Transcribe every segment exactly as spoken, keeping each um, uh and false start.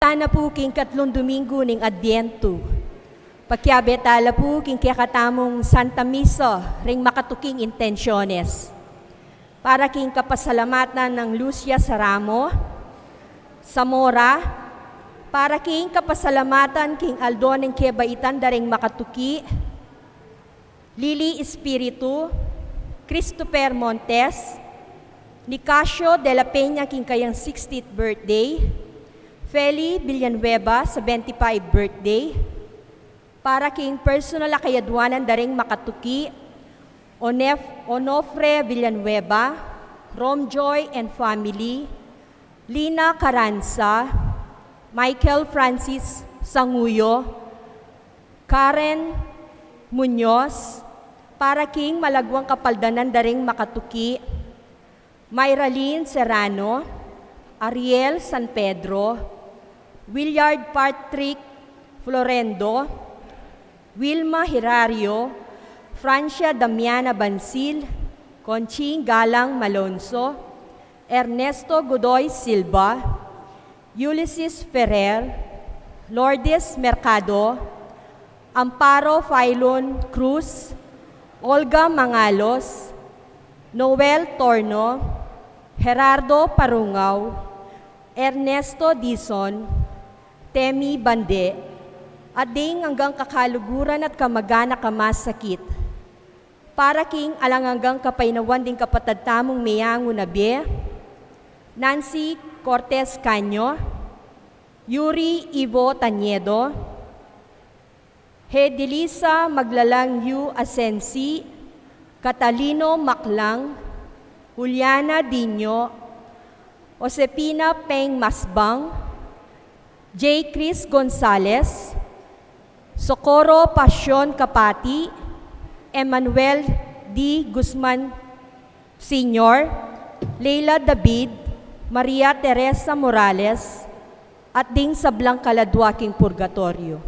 Tana pu king katlung Domingo ning Adviento. Pakiabe tala pu king kekatamung Santa Misa ring makatuking intensyones. Para king kapasalamatan nang Lucia Saramo, Zamora, para king kapasalamatan king aldo ning kebaitan da ring makatuki, Lily Espiritu, Christopher Montes, Nicasio de la Peña king kayang sixtieth birthday, Feli Villanueva, seventy-five birthday, para king personal a kayadwanan da ring makatuki, Onef-, Onofre Villanueva, Romjoy and family, Lina Caranza, Michael Francis Sanguyo, Karen Muñoz, para king malagwang kapaldanan da ring makatuki, Myralyn Serrano, Ariel San Pedro, Willard Patrick Florendo, Wilma Hirario, Francia Damiana Bansil, Conching Galang Malonzo, Ernesto Godoy Silva, Ulysses Ferrer, Lourdes Mercado, Amparo Failon Cruz, Olga Mangalos, Noel Torno, Gerardo Parungao, Ernesto Dizon, Temi Bande, at ding anggang kakaluguran at kamag-anak a masakit. Para king alang anggang kapaynawan ding kapatad tamung meyangu na bie, Nancy Cortez Caño, Yuri Ivo Tañedo, Hedelisa Maglalang Yu Asensi, Catalino Maclang, Juliana Diño, Josefina Peng Masbang, J. Chris Gonzales, Socorro Pasion Capati, Emmanuel D. Guzman Senior, Leila David, Maria Teresa Morales, at ding sablang kaladwa king purgatoryo.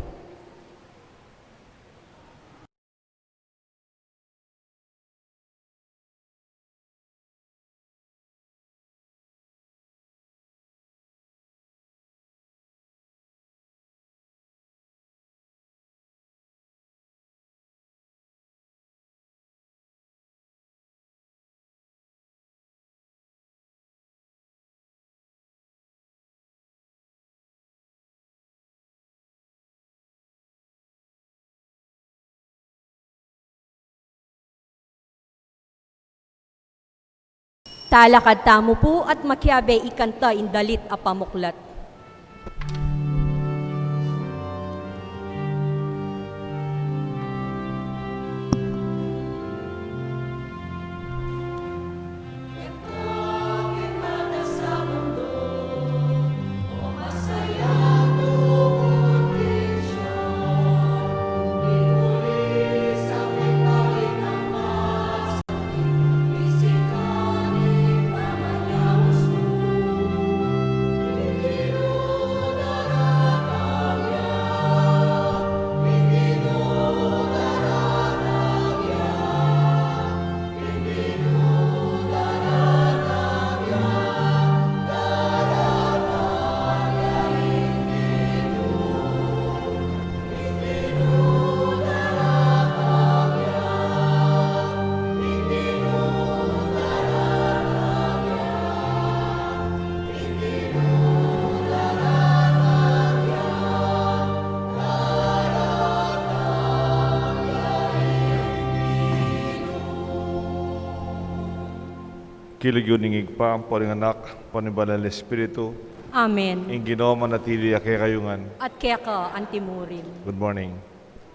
Talakad tamu pu at makiabe ikanta ing dalit a pamuklat. King lagyu ning Ibpa, ampo ning Anak, ampo ning Banal a Espiritu. Amen. Ing Ginu manatili ya kekayu ngan. At keka antimurin. Good morning.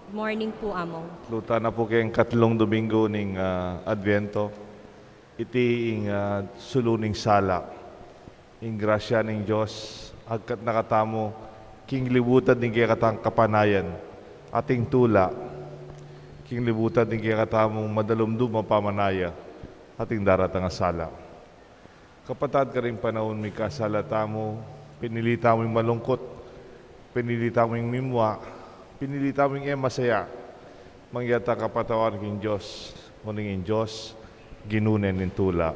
Good morning pu, Among. Tutu na pu keng katlung Domingo ning, ah, Adviento. Iti ing, ah, sulu ning sala. Ing grasya ning Dios, agkat na katamu, king libutan ding kekatang kapanayan, ating tula, king libutan ding kekatamung madalumdum a pamanaya, ating daratang a sala. Kapatad, karing panaun mikasala tamu, pinili tamung malungkut, pinili tamung mimua, pinili tamung e masaya, mangyatang kapatawad king Dios, uling ing Dios, Ginu ne ning tula.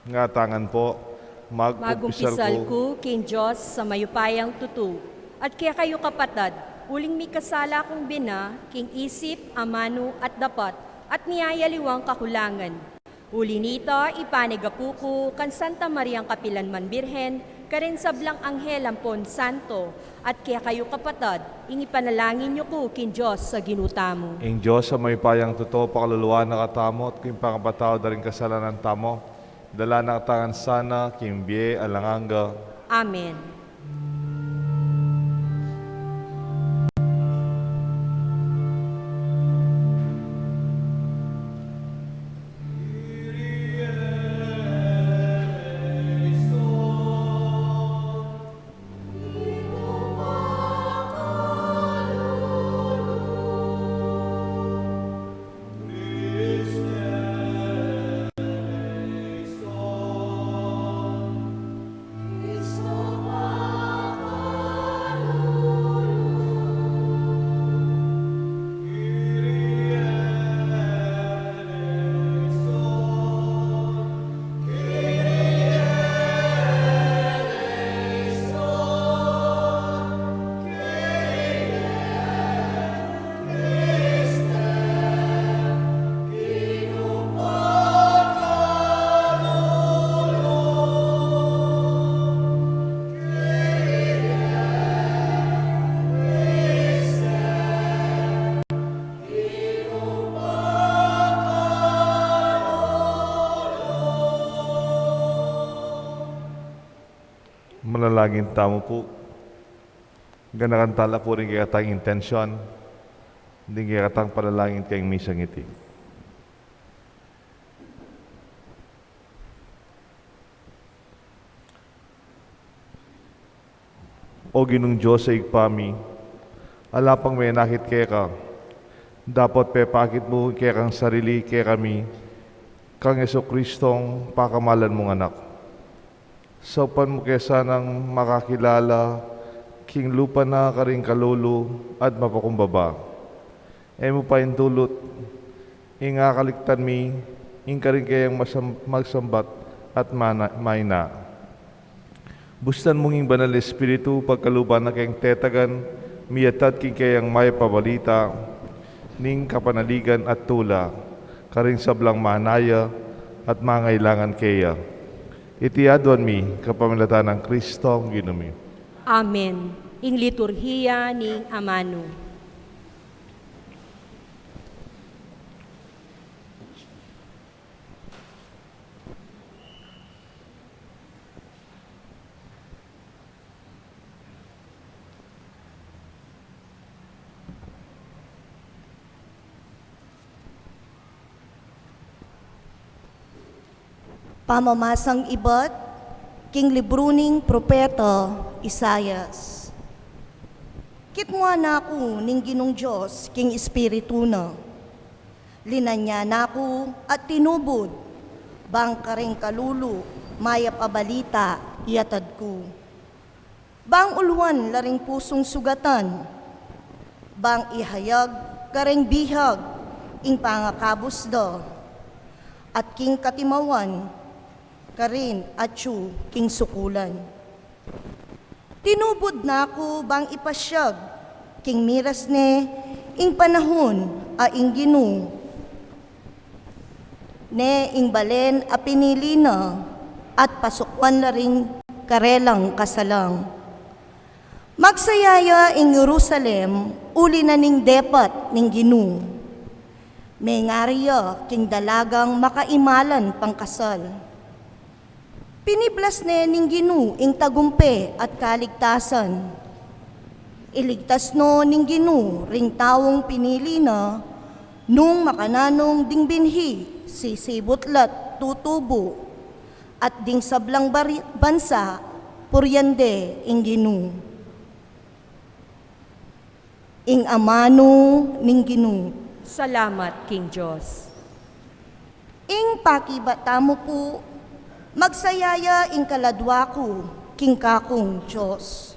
Ngatamu ngan pu, Magkumpisal ku king Dios a mayupayang tutu, at kekayu kapatad, uling mikasala kung bina king isip, amanu, at dapat, at miyayaliwang kakulangan. Uli nita, ipanigapu ku kang Santa Mariang kapilanman Birhen, karing sablang anghel ampon santo, at kekayu kapatad, ing ipanalangin yu ku king Dios a Ginu tamu. Ing Dios a mayupayang tutu pakaluluan na katamu, at king pangapatawad da ring kasalanan tamu, dala na katamu ngan sana king bie alang angga. Amen. Manalangin tamu pu. Ganakan tala pu ring kekatang intensyon ding kekatang panalangin keng misang iti. O Ginung Dios a Ibpa mi, ala pang menakit keka, dapot pepakit mu kekang sarili kekami kang Jesucristong pakamalan mung Anak. Saupan mu ke sanang makakilala king lupa na karing kalulu at mapakumbaba. E mu paindulut ing akaligtan mi ing karing keyang masam-, magsambat at mana-, maina. Bustan mung ing Banal Espiritu pagkaluban na keng tetagan miyatad king keyang mayap a balita ning kapanaligan at tula karing sablang manaya at mangailangan keya. Iti aduan mi kapamilatan nang Kristong Ginu mi. Amen. Ing liturhiya ning amanu. Pamamasang ibat king libru ning propeta Isaias. Kitmuan na ku ning Ginung Dios king Espiritu na. Linanyan na ku at tinubud, bang karing kalulu mayap a balita iyatad ku. Bang uluan la ring pusung sugatan, bang ihayag karing bihag ing pangakabus da, at king katimawan karin atyu king sukulan. Tinubud na ku bang ipasiag king miras ne ing panahun a ing Ginu ne ing balen a pinili na, at pasukuan la ring karelang kasalang. Magsaya ya ing Jerusalem uli na ning depat ning Ginu. Mengari ya king dalagang makaimalan pangkasal. Piniblas ne ning Ginu ing tagumpe at kaligtasan. Iligtas no ning Ginu ring taung pinili na, nung makananu ding binhi sisibut la't tutubu, at ding sablang bari-, bansa purian de ing Ginu. Ing amanu ning Ginu. Salamat king Dios. Ing pakibat tamu pu, magsaya ya ing kaladua ku king kakung Dios.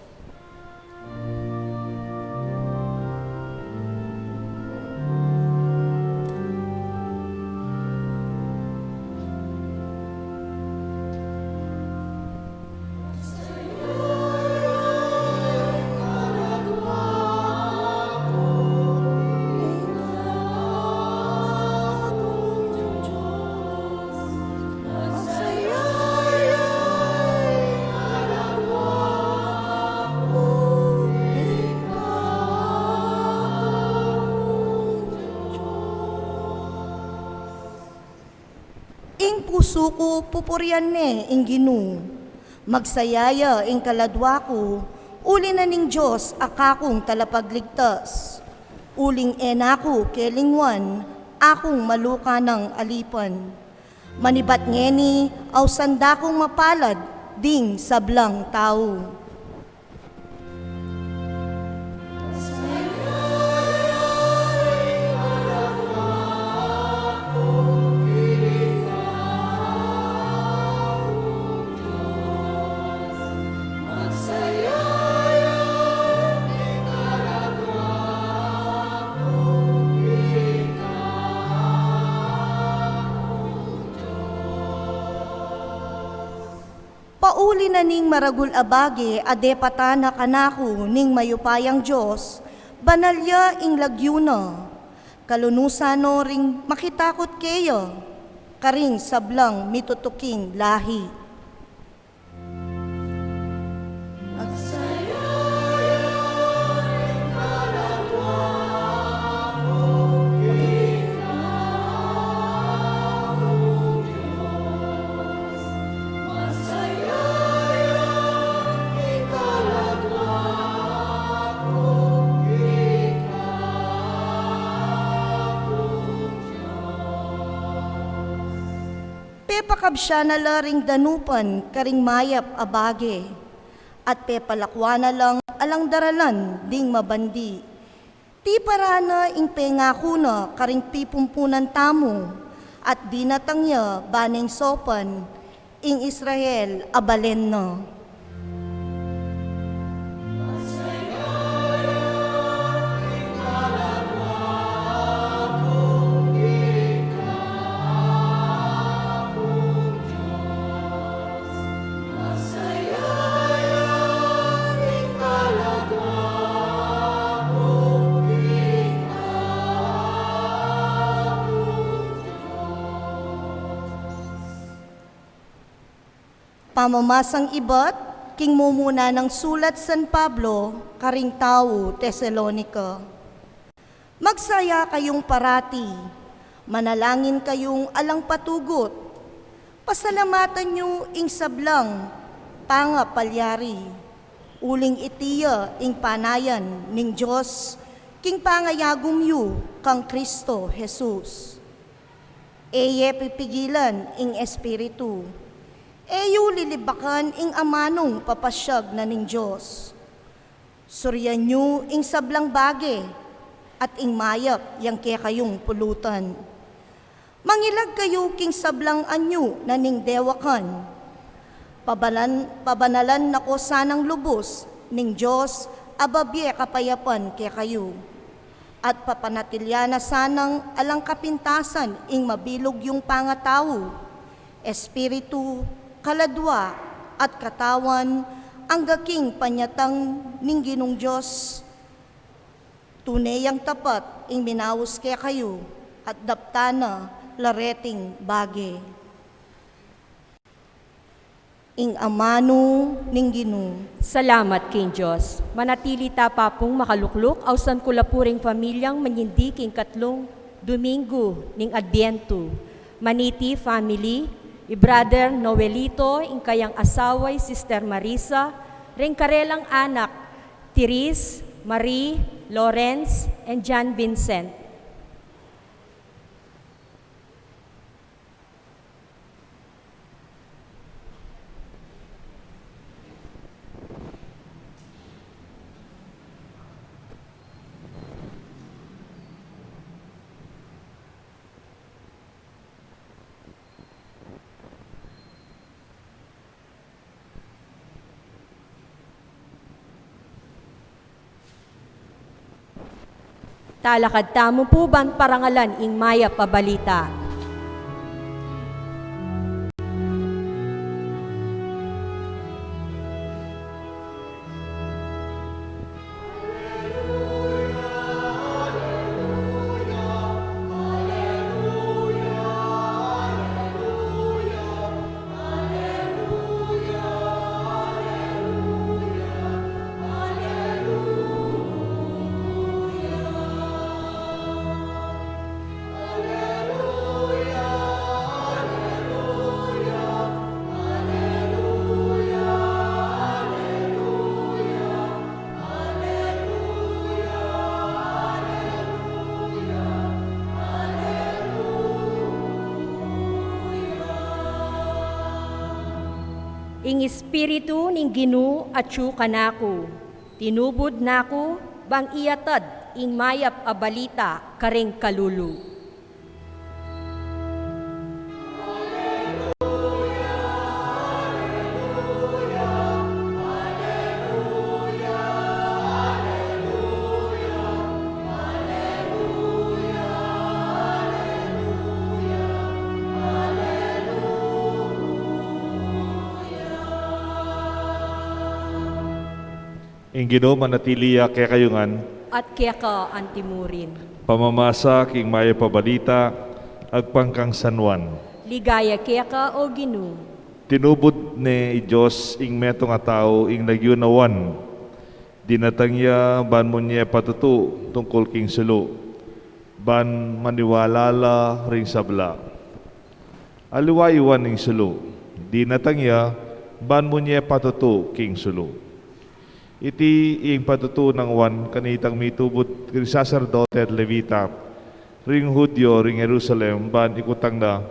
Pusu ku pupurian ne ing Ginu. Magsaya ya ing kaladwa ku, uli na ning Dios a kakung talapagligtas. Uling e na ku kelingwan, akung maluka nang alipan. Manibat ngeni, ausan da kung mapalad ding sablang tau. Pauli na ning maragul a bage a depatan na kanaku ning mayupayang Dios, banal ya ing lagyu na. Kalunusan no ring makitakut keya, karing sablang mitutuking lahi. Pepakabsya na la ring danupan karing mayap a bage, at pepalakwan na lang alang daralan ding mabandi. Tiparan na ing pengaku na karing pipumpunan tamu, at dinatang ya ba neng saupan ing Israel a balen na. Pamamasang ibat king mumuna nang sulat San Pablo karing tau Tesalonica. Magsaya kayung parati, manalangin kayung alang patugut, pasalamatan yu ing sablang pangapalyari, uling iti ya ing panayan ning Dios king pangayagum yu kang Kristo Jesus. E ye pipigilan ing Espiritu. E yu lilibakan ing amanung papasyag na ning Dios. Surian yu ing sablang bage at ing mayap yang kekayung pulutan. Mangilag kayu king sablang anyu na ning dewakan. Pabalan-, pabanalan na ko sanang lubus ning Dios a babie kapayapan kekayu, at papanatilyan na sanang alang kapintasan ing mabilug yung pangatau, espiritu, kaladwa, at katawan, angga king panyatang ning Ginung Dios. Tune yang tapat ing minaus kekayu, at daptan na la reting bage. Ing amanu ning Ginu. Salamat king Dios. Manatili ta pa pung makalukluk, ausan ku la pu ring familyang manyindi king katlung Domingo ning Adbientu. Maniti family, i Brother Noelito, ing kayang asawa, i Sister Marisa, ring karelang anak, Therese, Marie, Lawrence, and John Vincent. Talakad tamu pu ban parangalan ing mayap a balita. Ing Espiritu ning Ginu atyu kanaku, tinubud na ku bang iatad ing mayap a balita karing kalulu. Ing Ginu manatili ya kekayu ngan. At keka antimurin. Pamamasa king mayap a balita agpang kang San Juan. Ligaya keka, O Ginu. Tinubud ne i Dios ing metung a tau ing lagyu na Juan. Dinatang ya ban munye patutu tungkul king sulu, ban maniwala la ring sabla. Aliwa i Juan ing sulu. Dinatang ya ban munye patutu king sulu. Iti ing patutu nang Juan kanitang mitubud ring saserdote at Levita ring Judio ring Jerusalem, ban ikutang da,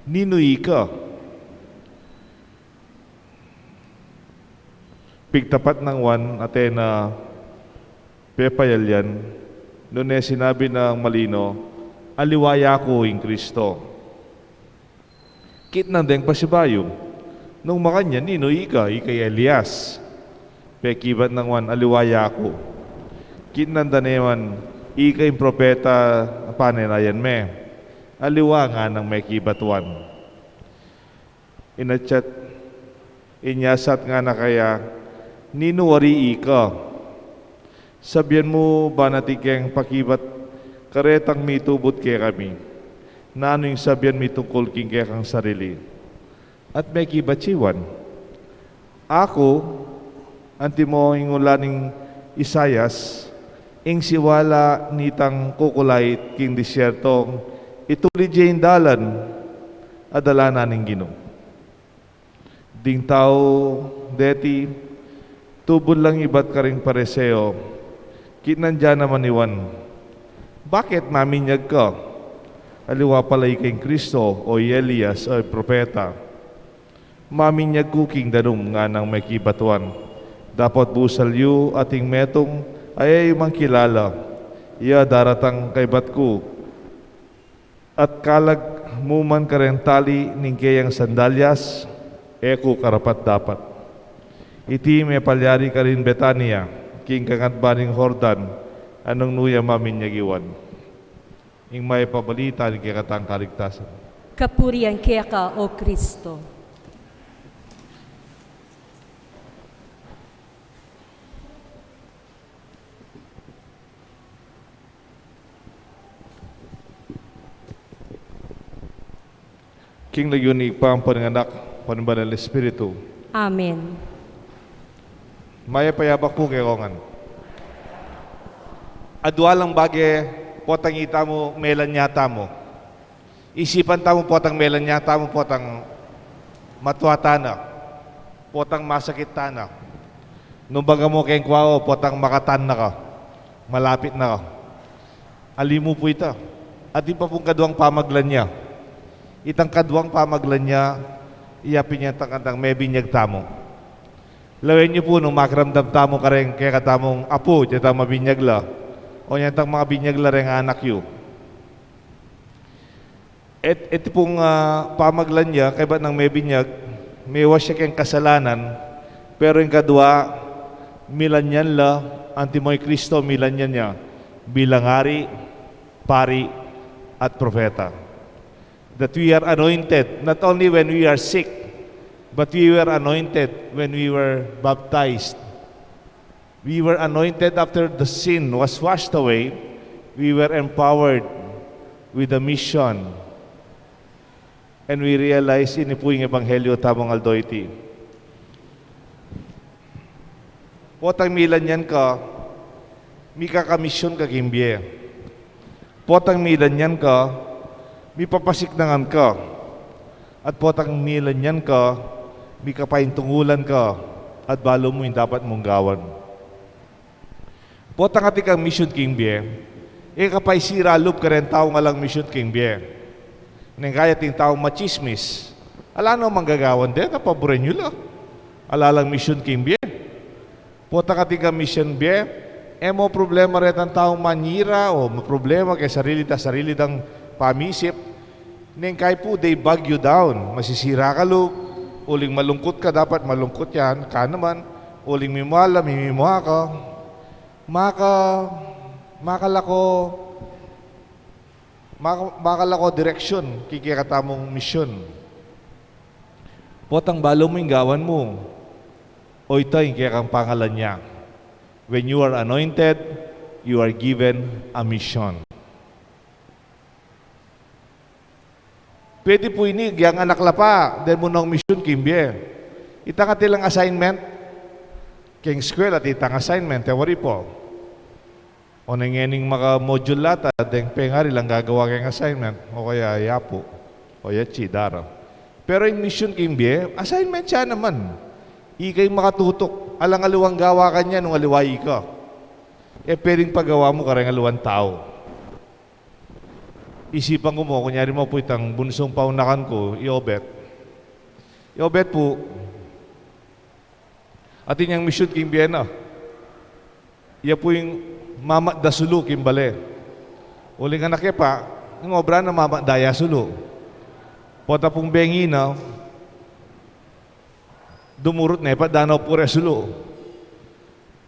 "Ninu ika?" Pigtapat nang Juan, ate na pepayalian, nune sinabi nang malino, "Aliwa ya ku ing Kristo." Kitnan deng pasibayu. Nung makanyan, "Ninu ika?" "Ika i Elias." Pekibat nang Juan, "Aliwa ya ku." Kitnan da ne man, "Ika ing propeta a panenayan me?" "Aliwa," nganang mekibat Juan. Inatyat, inyasat ngana kaya, "Ninu wari ika? Sabian mu ban atin keng pakibat karetang mitubud kekami, nanu ing sabian mi tungkul king kekang sarili." At mekibat ya i Juan, "Aku, antimo ing ula ning Isaias, ing siwala nitang kukulait king disyerto, itulid ye ing dalan a dalanan ning Ginu." Ding tau deti tubud lang ibat karing Pariseo. Kitnan da naman i Juan, "Bakit maminyag ka? Aliwa pala ika ing Kristo, o i Elias, o i propeta." "Maminyag ku king danum," nganang mekibat Juan, "dapot busal yu atin metung a e yu man kilala. Iya daratang kaibat ku, at kalag mu man kareng tali ning keyang sandalyas, e ku karapat-dapat." Iti mepalyari karin Betania, king kangatba ning Jordan, nung nu ya maminyag i Juan. Ing mayap a balita ning kekatang kaligtasan. Kapurian keka, O Kristo. King lagyu ning Ibpa, ampo ning Anak, ampo ning Banal a Espiritu. Amen. Mayap a yabak pu kekongan. Adua lang bage potang ita mu, melanya tamu. Isipan tamu potang melanya tamu, potang matua tana, potang masakit tana. Nung baga mu keng kuwau, potang makatan na ka, malapit na ka. Ali mu pu ita. Atin pa pung kaduang pamaglanya. Itang kaduang pamaglanya, iya pin ya itang kantang mebinyag tamu. Lawen yu pu nung makiramdam tamu kareng kekatamung apu, detang mabinyag la. O nya itang mabinyag la reng anak yu. Et, iti pung, ah, pamaglanya, kaybat nang mebinyag, mewas ya keng kasalanan, pero ing kadua, milanyan la, antimo i Kristo, milanyan ya bilang Ari, Pari, at Propeta. That we are anointed, not only when we are sick, but we were anointed when we were baptized. We were anointed after the sin was washed away. We were empowered with a mission. And we realize ini pu ing ebanghelyo tamung aldo iti. Potang milanyan ka, mikakamisyon ka king bie. Potang milanyan ka, mipapasiknangan ka. At potang milanyan ka, mikapaintungulan ka, at balu mu ing dapat mung gawan. Potang atin kang misyon king bie, e ka paisira lub kareng taung alang misyon king bie. Neng kaya ating taung machismis, ala no mang gagawan de, na paburen yu la. Ala lang misyun king bie. Potang atin kang misyun bie, e mu problema retang taung manyira o problema keng sarili da, sarili dang pamisip. Neng kai pu, they bog you down. Masisira ka lub, uling malungkut ka, dapat malungkut ya ka naman, uling mimua la, mimimua ka. Maka, makalako, maka, makalako direksyun king kekatamung misyun. Potang balu mu ing gawan mu, o ita ing kekang pangalan ya. When you are anointed, you are given a mission. Pwede pu ini, yang anak la pa, deng mu nang misyun king bie. Itang atin lang assignment, keng eskwela atin itang assignment, e wari pu. O neng ngening maka-module la ta, deng pengari lang gagawa keng assignment, o kaya yapu, o yatsi, dara. Pero ing misyun king bie, assignment ya naman. Ika ing makatutuk, alang aliwang gawa kanyan nung aliwa ika. E pwedeng pagawa mu kareng aliwang tau. Isipan ku mu, kunyari mu pu itang bunsung paunakan ku, i Obet. I Obet pu, atin yang misyun king bie na. Ya pu ing mamatda sulu king bale. Uling anak ya pa, ing obra na mamatda ya sulu. Pota pung bengi na, dumurut ne, patdan na pu re sulu.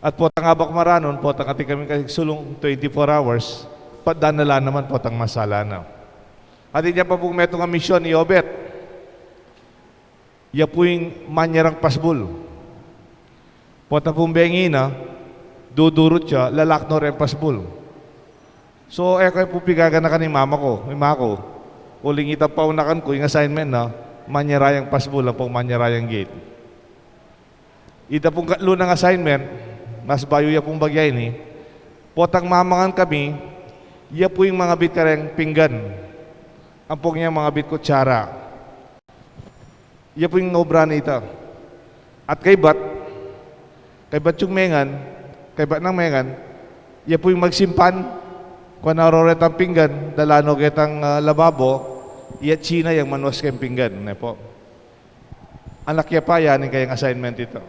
At potang abak maranun, potang atin kaming kasulung twenty-four hours, patdan na la naman, potang masala na. Atin ya pa pung metung a misyun i Obet. Ya pu ing manyerang pasbul. Pota pung bengi na, dudurut ya, lalakno reng pasbul. So, e ku ya pu pigaganakan ing mama ku, ing mama ku. Uling itang paunakan ku, ing assignment na, manyera yang pasbul, ampong manyera yang gate. Ita pung katlu nang assignment, mas bayu ya pung bagya ini, potang mamangan kami, ya pu ing mangabit kareng pinggan, ampong yang mangabit kutsara. Ya pu ing obra na ita. At kaybat, kaybat yung mengan, kaybat nang mengan, ya pu ing magsimpan, kuwan na ro retang pinggan, dalan no ketang, ah, lababo, ya China yang manuas keng pinggan, ne pu. Anak ya pa, ya ning kayang assignment ita.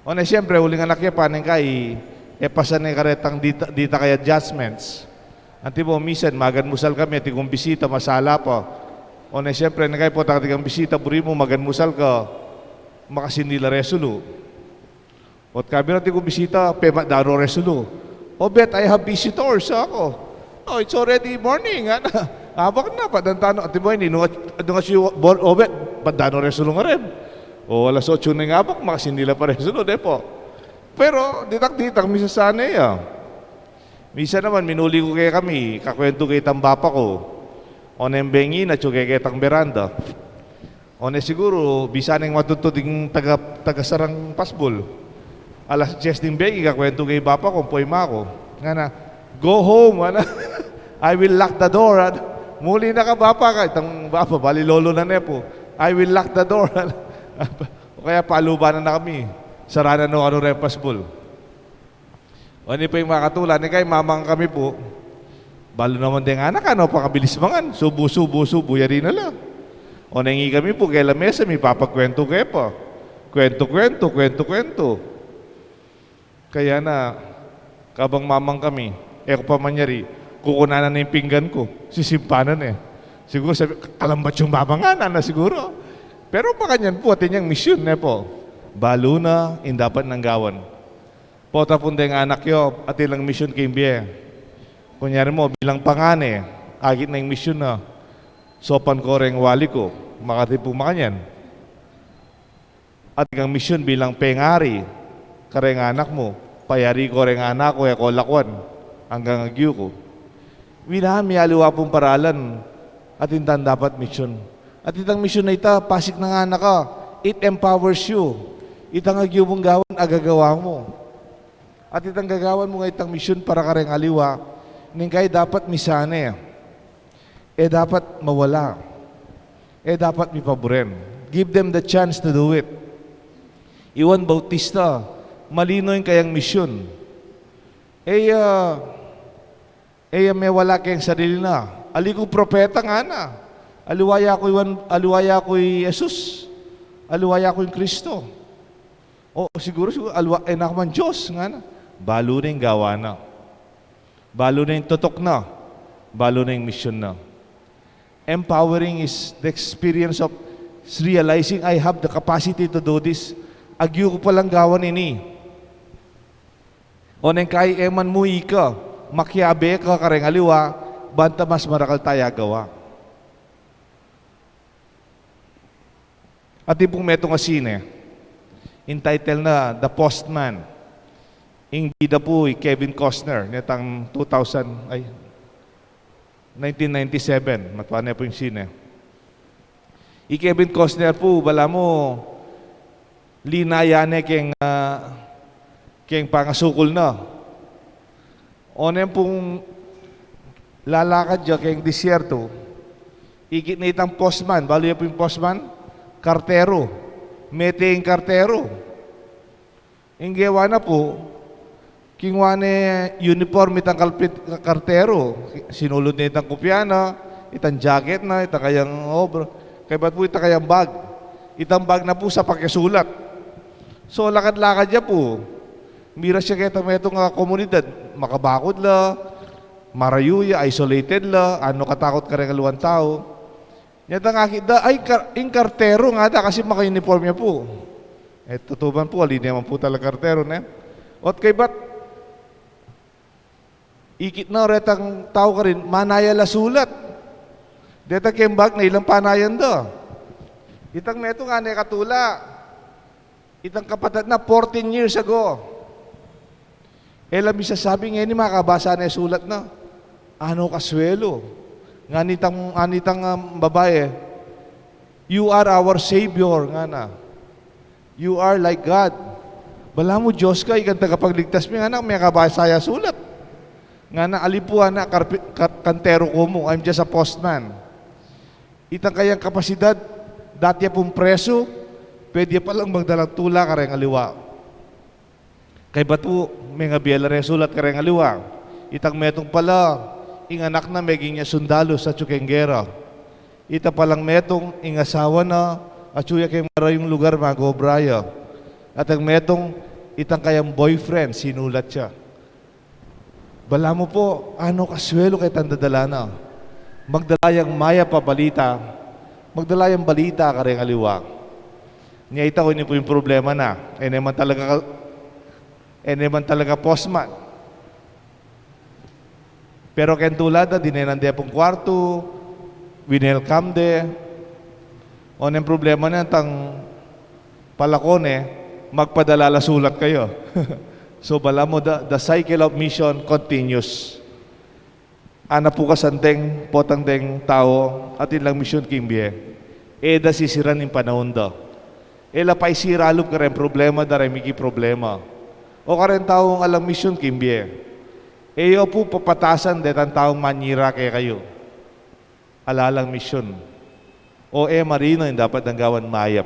O ne, siyempre, uling anak ya pa, neng kai, e pasan ne karetang dita, dita kaya judgments. Anti mo, misan, maganmusal kami, atin kung bisita, masala pa. O ne, siyempre, neng kai, potang atin kang bisita, buri mu, maganmusal ka, makasindi la re sulu. Ot kabira atin kung bisita, pematdan no re sulu. "Obet, I have visitors," sa ku. "Oh, it's already morning," ngana. "Abak na, patdan tano." Anti mo ini, nung, nung asi, "Obet, patdan no re sulu ngarin." O, alas otso na ing abak, makasindi la pa re sulu, ne pu. Pero ditak-ditak, misasane ya. Misan naman, minuli ku kekami, kakwentu ke itang bapa ku. O neng bengi na, atyu ke ketang beranda. O ne siguru, bisa neng matudtud ing taga, tagasarang pasbul. Alas dyes ning bengi, kakwentu ke bapa ku, ampo ima ku. Ngana, "Go home," ngana. "I will lock the door," ngana. "Muli na ka, bapa," ngana. Itang bapa, bali lolo na ne pu. "I will lock the door," ngana. O kaya paluban na kami. Saranan no kanu reng pasbul. O ini pa ing makatula, neng kai, mamangan kami pu. Balu naman deng anak, ano, pakabilis mangan. Subu, subu, subu, yari na la. O neng ikami pu, keng lamesa, mipapagkwentu ke pa. Kwentu, kwentu, kwentu, kwentu. Kaya na, kabang mamangan kami, e ku pa manyari, kukunan na ing pinggan ku, sisimpanan ne. Siguru sabi, "Kalambat yung mamangan," ngana siguru. Pero makanyan pu, atin yang misyun, ne pu. Balu na ing dapat nang gawan. Pota pung deng anak yo, atin lang misyun king bie. Kunyari mo, bilang pangane, agit na ing misyun na, sopan ko reng wali ku, makati pu makanyan. Atin kang misyun bilang pengari kareng anak mu, payari ko reng anak ku, e ko lakwan anggang agyu ku. Wina, miyaliwa pung paralan, atin tang dapat misyun. Atin tang misyun a ita, pasik na ngana ka, it empowers you. Itang agyu mung gawan, agagawa mu. Atin tang gagawan mu nga itang misyun para kareng aliwa, neng kai dapat misane. E dapat mawala. E dapat mipaburen. Give them the chance to do it. I Juan Bautista, malino ing kayang misyun. E ya, e ya mewala keng sarili na. Ali kung propeta, ngana. Aliwa ya ku i Juan, aliwa ya ku i Jesus. Aliwa ya ku ing Kristo. O siguru, siguru, aliwa, e na ku man Dios, ngana. Balu na ing gawa na. Balu na ing tutuk na. Balu na ing misyun na. Empowering is the experience of realizing I have the capacity to do this. Agyu ku palang gawan ini. O neng kai e man mu ika, makiabe ka kareng aliwa, banta mas marakal taya gawa. Atin pung metung a sine, ing title na The Postman. Ing bida pu i Kevin Costner, netang two thousand, ay, nineteen ninety-seven, matua ne pu ing sine. I Kevin Costner pu, balamu, linaya ne keng, ah, keng pangasukul na. O neng pung lalakad ya keng disyertu, ikit ne itang postman, balu ya pu ing postman, karteru. Mete ing karteru. Ing gewa na pu, kingua ne uniform itang kalpit, karteru. Sinulud ne itang kupya na, itang jacket na, itang kayang obra. Kaybat pu itang kayang bag. Itang bag na pu sa pakisulat. So, lakad-lakad ya pu. Miras ya keta metung a komunidad. Makabakud la, marayu ya, isolated la, anu katakut kareng aliwang tau. Nyatang akit da, ay, kar-, ing karteru ngana, kasi maka-uniform ya pu. E, tutuban pu, ali ne man pu talaga karteru, ne? Ot kaybat, ikit na retang tau karin, manaya la sulat. Deta keng bag na ilang panayan da. Itang metung ngana e katula. Itang kapatad na, fourteen years ago. E la misasabi ngeni makabasa ne sulat na. Ano kasuelo. Ngana itang, ngana itang, um, babae, "You are our Savior," ngana. "You are like God." Balamu Dios ka, ika ing tagapagligtas mi, ngana, mekabasa ya sulat. Ngana, "Ali pu, ana, karpi-, ka-, kantero ku mu. I'm just a postman." Itang kayang kapasidad, dati ya pung presu, pwede ya palang magdalang tula kareng aliwa. Kaybat pu, mengabie la reng sulat kareng aliwa. Itang metung pala, ing anak na meging ya sundalus atyu keng gera. Ita palang metung, ing asawa na, atyu ya keng marayung lugar mag-obra ya. At ang metung, itang kayang boyfriend, sinulat ya. Balamu pu, ano kasuelo kaya itang dadala na. Magdala yang mayap a balita. Magdala yang balita kareng aliwa. Nya ita, o, ini pu ing problema na. E ne man talaga ka-, e ne man talaga postman. Pero keng tula da, dinenan de pung kuartu, winelcome de. O, neng problema na, itang palako ne, magpadala la sulat kaya. So, balamu, the, the cycle of mission continues. Ana pu kasandeng, potang deng tau, atin lang misyun king bie. E da sisiran ing panaun da. E la paisira lub kareng problema da reng mikiproblema. O kareng taung alang misyun king bie. E yu pu papatasan detang taung manyira kekayu. Ala lang misyun. O e marino ing dapat nang gawan, mayap.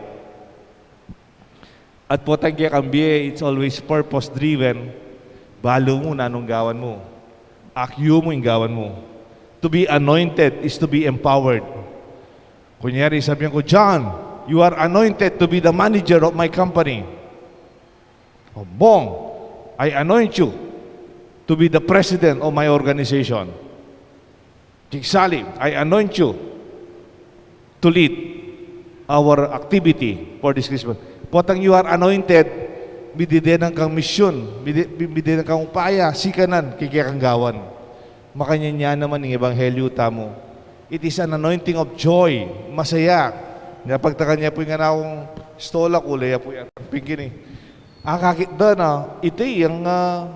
At potang kekang bie, it's always purpose-driven. Balu mu nanung gawan mu. Akyu mu ing gawan mu. To be anointed is to be empowered. Kunyari, sabihan ku, "John, you are anointed to be the manager of my company." O, "Bong, I anoint you to be the president of my organization." King Sally, "I anoint you to lead our activity for this Christmas." Potang you are anointed, mididenan kang misyun, midi-, mi-, mididenan kang upaya, sikanan, kekang gawan. Makanyan ya naman ing ebanghelyu tamu. It is an anointing of joy, masaya. Nya pagtakan ya pu ing anak kung stola, kule ya pu yata pin keni. Akakit da na, iti yang, ah,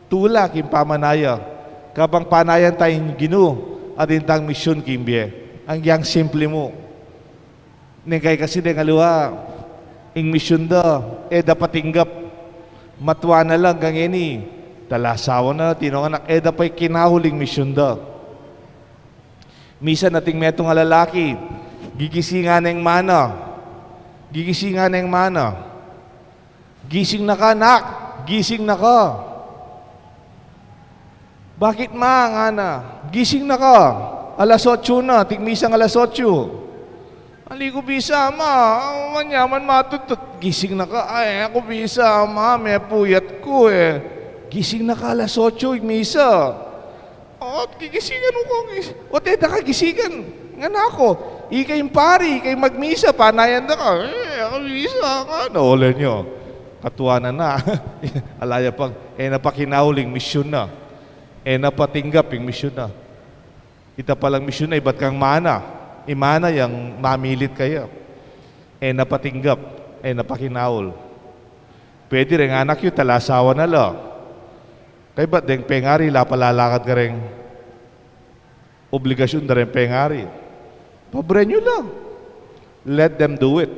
tula king pamanaya. Kabang panayan taya ing Ginu, atin tang misyun king bie. Agyang simple mu. Neng kai kasi deng aliwa, ing misyun da, e da patinggap. Matua na la ngeni, talasawa na, tinong anak, e da pa ikinahul ing misyun da. Misan atin metung a lalaki, gigisingan neng mana. Gigisingan neng mana. "Gising na ka, nak! Gising na ka!" "Bakit, ma?" ngana. "Gising na ka! Alas otsu na, tigmisang alas otsu." Ali ku bisa, ma. Manyaman matutut. Gising na ka. Ay, aku bisa, ma. Mepuyat ku, e. Gising na ka alas otso, ing misa. O, gigisingan ku, gis-, o, teta ka, gisingan. Ngan aku, ika ing pari, ika ing magmisa, panayan da ka. E, aku bisa ka. Na, ole nyo. Katuanan na. Ala ya pang, e na pa kinaul ing misyun na. E na pa tinggap ing misyun na. Ita palang misyun na, ibat kang mana. Ing mana yang mamilit kaya. E na pa tinggap, e na pa kinaul. Pwede reng anak yu, talasawa na la. Kaybat deng pengari, la palalakad kareng obligasyun da reng pengari. Pabren yu la. Let them do it.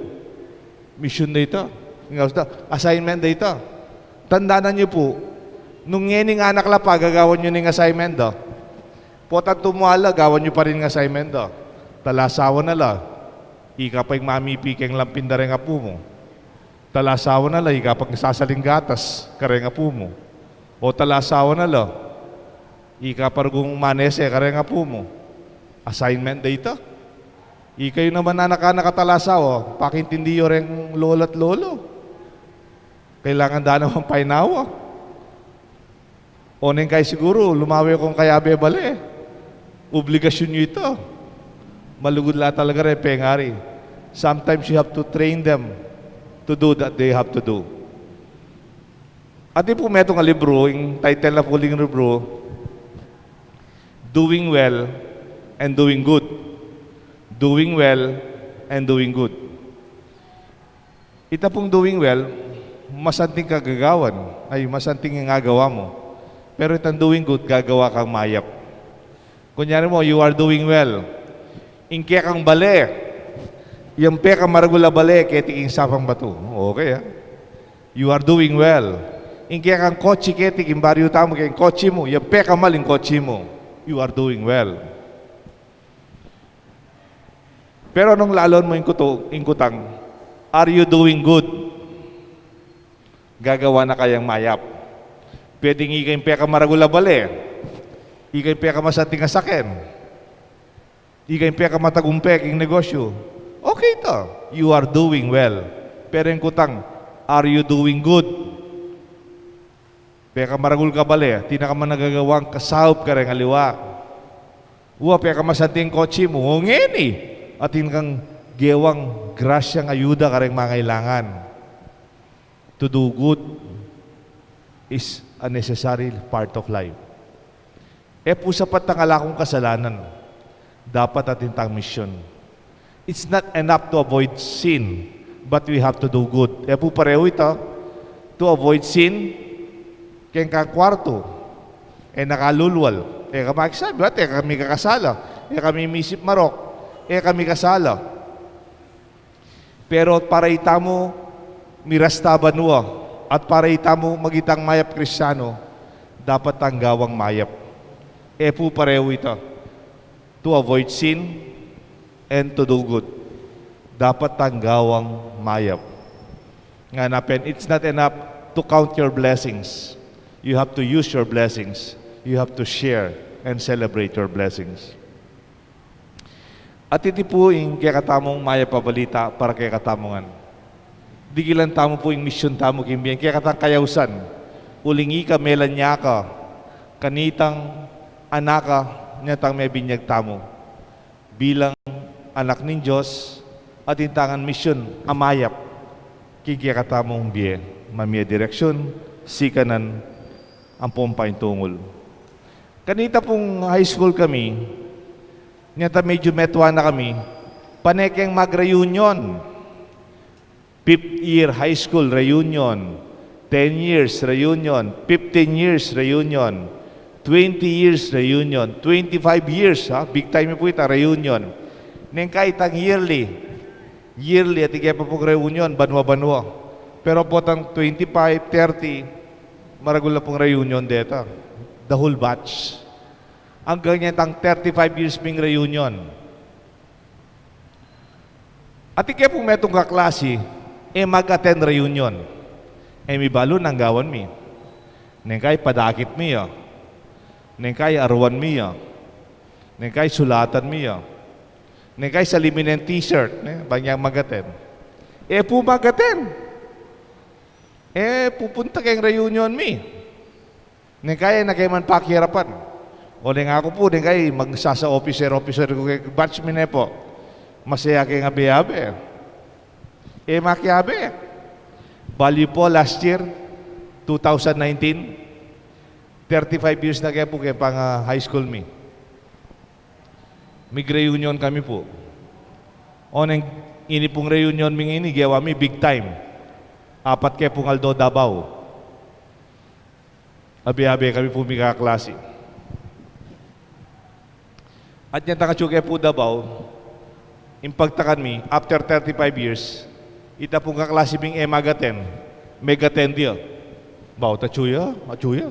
Misyun da ita. Ing aus da, assignment da ita. Tandanan yu pu, nung ngening anak la pa, gagawan yu ning assignment da. Potang tumua la, gawan yu pa rin ing assignment da. Talasawa na la. Ika pa ing mamipi keng lampin da reng apu mu. Talasawa na la, ika pa ing sasaling gatas kareng apu mu. O talasawa na la, ika pa rugong manese kareng apu mu. Assignment da ita. Ikayu naman anak-anak a talasawa, pakintindi yu reng lola't lolo. Kailangan da naman painawa. O neng kai siguru, lumawe kong kayabe bale. Obligasyun yu ita. Malugud la talaga reng pengari. Sometimes you have to train them to do that they have to do. Atin pu metung a libru, ing title na pu ning libru, Doing Well and Doing Good. Doing Well and Doing Good. Ita pung doing well, masanting kang gagawan, ay, masanting ing agawa mu. Pero itang doing good, gagawa kang mayap. Kunyari mu, you are doing well. Ing kekang bale, yang pekamaragul a bale, keti king Sapang Batu. Okay, ah. You are doing well. Ing kekang kotsi, keti king baryu tamu, keng kotsi mu, yang pekamal ing kotsi mu. You are doing well. Pero nung lalon mu ing kutu-, ing kutang, are you doing good? Gagawa na kayang mayap? Pwedeng ika ing pekamaragul a bale, ika ing pekamasanting a saken, ika ing pekamatagumpe king negosyu. Okay ita, you are doing well. Pero ing kutang, are you doing good? Pekamaragul ka bale, atin ka man nagagawang kasaup kareng aliwa. Wa, pekamasanting kotsi mu, o ngeni, atin kang gewang grasyang ayuda kareng mangailangan. To do good is a necessary part of life. E pu sapat tang ala kung kasalanan. Dapat atin tang misyun. It's not enough to avoid sin, but we have to do good. E pu parehu ita, to avoid sin, keng kang kwartu, e na ka lulwal, e ka makisabi, at e ka mikakasala, e ka mimisip marok, e ka mikasala. Pero para itamu mirasta banua, at para itamu maging tang mayap Kristiyanu, dapat tang gawang mayap. E pu parehu ita, to avoid sin and to do good. Dapat tang gawang mayap. Ngana pin, it's not enough to count your blessings. You have to use your blessings. You have to share and celebrate your blessings. At iti pu ing kekatamung mayap a balita para kekatamu ngan. Digilan tamu pu ing misyun tamu king bie, ing kekatang kayausan. Uling ika, melanyak ka, kanitang anak ka, nya tang mebinyag tamu. Bilang anak ning Dios, atin tang misyun a mayap king kekatamung bie, mamie direksyun, sikanan, ampong paintungul. Kanita pung high school kami, nya ta medyu metua na kami, pane keng mag-reunion. Fifth year high school reunion, ten years reunion, fifteen years reunion, twenty years reunion, twenty-five years, ha? Big time pu ita reunion. Neng kai itang yearly, yearly, atin ke pa pung reunion, banua-banua. Pero potang twenty-five, thirty, maragul na pung reunion deta. The whole batch. Anggang nya itang thirty-five years ming reunion. Atin ke pung metung kaklasi, e mag-attend reunion. E mi balu nang gawan mi. Neng kai padakit mi ya. Neng kai aruan mi ya. Neng kai sulatan mi ya. Neng kai sali mi neng t-shirt, ne? Bang yang mag-attend. E pu mag-attend. E pupunta keng reunion mi. Neng kai e na ke man pakirapan. O neng aku pu, neng kai magsasa officer, officer ku keng batch mi ne pu. Masaya keng abe-abe. E makiabe. Balu pu last year, two thousand nineteen, thirty-five years na ke pu keng pang, ah, high school mi. Mig-reunion kami pu. O neng ini pung reunion mi ngeni, gewa mi big time. Apat ke pung aldo Davao. Abe-abe kami pu mikaklasi. At inyang tang atyu ke pu Davao, ing pagtakan mi, after thirty-five years, ita pung kaklasi ming e mag-attend, meg-attend ya. Bau, atyu ya, atyu ya.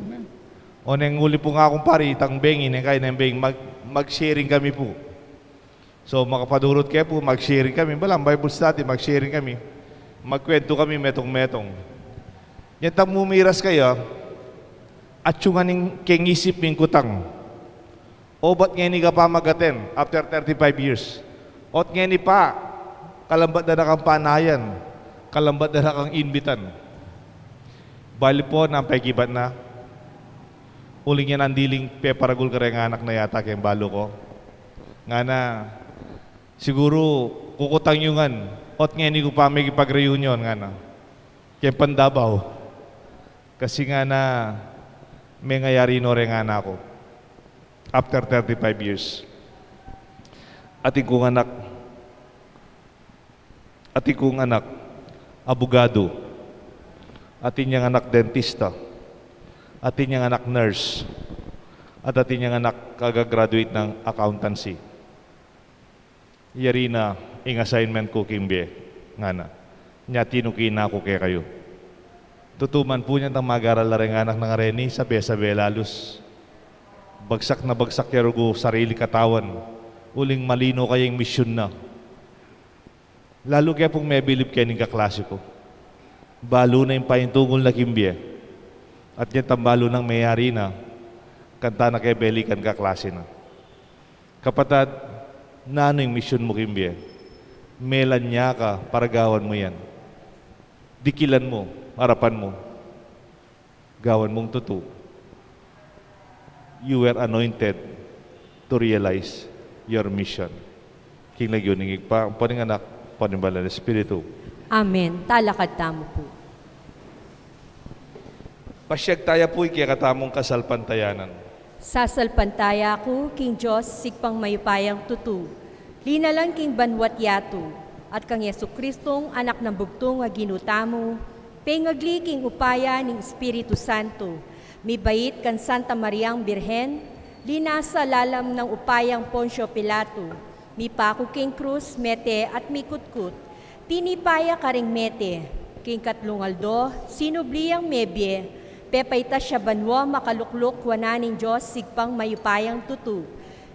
O neng uli pung aku pari, itang bengi, neng kai neng bengi, mag-, mag-sharing kami pu. So, makapadurut ke pu, mag-sharing kami. Balang Bible study, mag-sharing kami. Magkwentu kami, metung-metung. Inyang tang mumiras kaya, atyu ngan ing keng isip ming kutang. O, bat ngeni ka pa mag-attend after thirty-five years? Ot ngeni pa, kalambat da na kang panayan, kalambat da na kang inbitan. Balu pu, nang pekibat na. Uling ya nang diling peparagul kareng anak na yata keng balu ku. Ngana, siguru kukutang yu ngan, ot ngeni ku pa mekipag-reunion, ngana. Keng pang Davao. Kasi ngana, mengayari no reng anak ku. After thirty-five years. Atin kung anak, atin kung anak, abogado. Atin yang anak, dentista. Atin yang anak, nurse. At atin yang anak, kagagraduate ng accountancy. Yari na ing assignment ku king bie, ngana. Nya tinuki na ku kekayu. Tutu man pu, inyang tang magaral la reng anak nang areni, sabe-sabe lalus. Bagsak na bagsak ya rugu sarili katawan, uling malino kaya ing misyun na. Lalu ke pung mebilib keni ing kaklasi ku. Balu na ing paintungul na king bie. At inyang tang balu nang meyari na, kanita na ke belikan kaklasi na. Kapatad, nanu ing misyun mu king bie? Melan ya ka para gawan mu yan? Dikilan mu, arapan mu, gawan mung tutu. You were anointed to realize your mission. King lagyu ning Ibpa, ampo ning Anak, ampo ning Banal a Espiritu. Amen. Talakad tamu pu. Pasiag taya pu ing kekatamung kasalpantayanan. Sasalpantaya ku king Dios, Ibpang mayupayang tutu, linalang king banua't yatu, at kang Jesucristong Anak nang bugtung a Ginu tamu, pengagli king upaya ning Espiritu Santo, mibait kang Santa Mariang Birhen, linasa lalam nang upayang Poncio Pilato, mipaku king krus, mete at mikutkut, tinipa ya karing mete, king katlung aldo sinubli yang mebie, pepaitas ya banua, makalukluk wanan ning Dios Ibpang mayupayang tutu.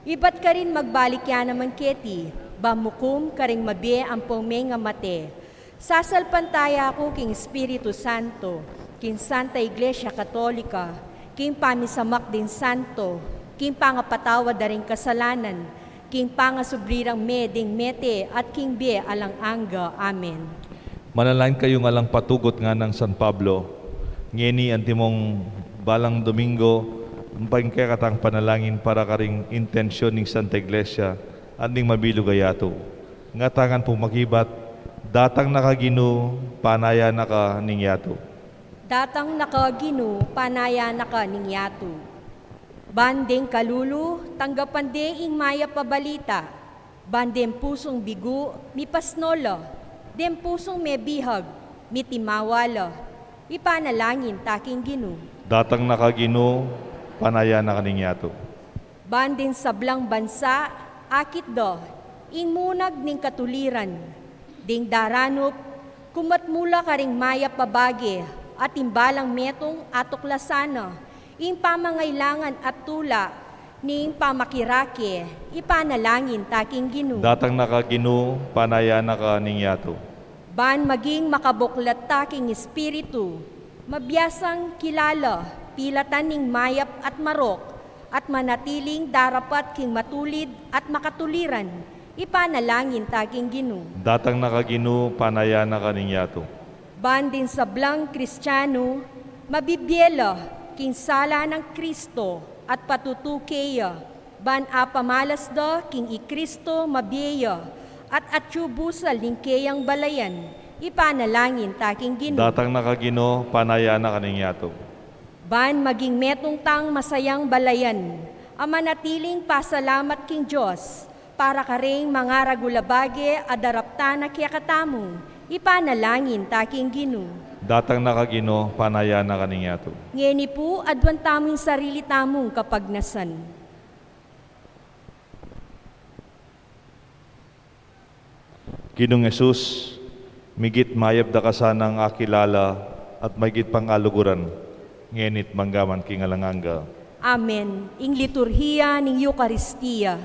Ibat karin magbalik ya naman keti, ban mukum karing mabie ampong mengamate. Sasalpantaya ku king Espiritu Santo, king Santa Iglesia Katolika, king pamisamak ding santo, king pangapatawad da ring kasalanan, king pangasubli rang mie ding mete, at king bie alang angga. Amen. Manalangin kayung alang patug, nganang San Pablo, ngeni antimong balang Domingo, ing kekatang panalangin para karing intensyon ning Santa Iglesia at ning mabilug a yatu. Ngatanan pung makibat, datang na ka Ginu, panayan na ka ning yatu. Datang na ka Ginu, panayan na ka ning yatu. Ban deng kalulu, tanggapan de ing mayap a balita. Ban deng pusung bigu, mipasno la. Deng pusung mebihag, mitimawa la. Ipanalangin ta king Ginu. Datang na ka Ginu, panayan na ka ning yatu. Ban ding sablang bansa, akit da ing munag ning katuliran. Ding daranup, kumat mu la karing mayap a bage, at ing balang metung atuklasan na ing pamangailangan at tula ning pamakirake. Ipanalangin ta king Ginu. Datang na ka Ginu, panayan na ka ning yatu. Ban maging makabuklat ta king espiritu, mabiasang kilala, pilatan ning mayap at marok, at manatiling darapat king matulid at makatuliran, Ipanalangin ta king Ginu. Datang na ka Ginu, panaya na ka ning yatu. Ban ding sablang Kristianu, mabibie la king sala nang Kristo at patutu keya, ban apamalas da king i Kristo mabie ya, at atyu busal ning keyang balayan, ipanalangin ta king Ginu. Datang na ka Ginu, panaya na ka ning yatu. Ban maging metung tang masayang balayan, a manatiling pasalamat king Dios, para karing mangaragul a bage a daraptan na kekatamu, ipanalangin ta king Ginu. Datang na ka Ginu, panaya na ka ning yatu. Ngeni pu, aduan tamu ing sarili tamung kapagnasan. Ginung Jesus, migit mayap da ka sanang akilala at migit pang aluguran, ngeni't manggaman king alang angga. Amen. Ing liturhiya ning Eukaristia.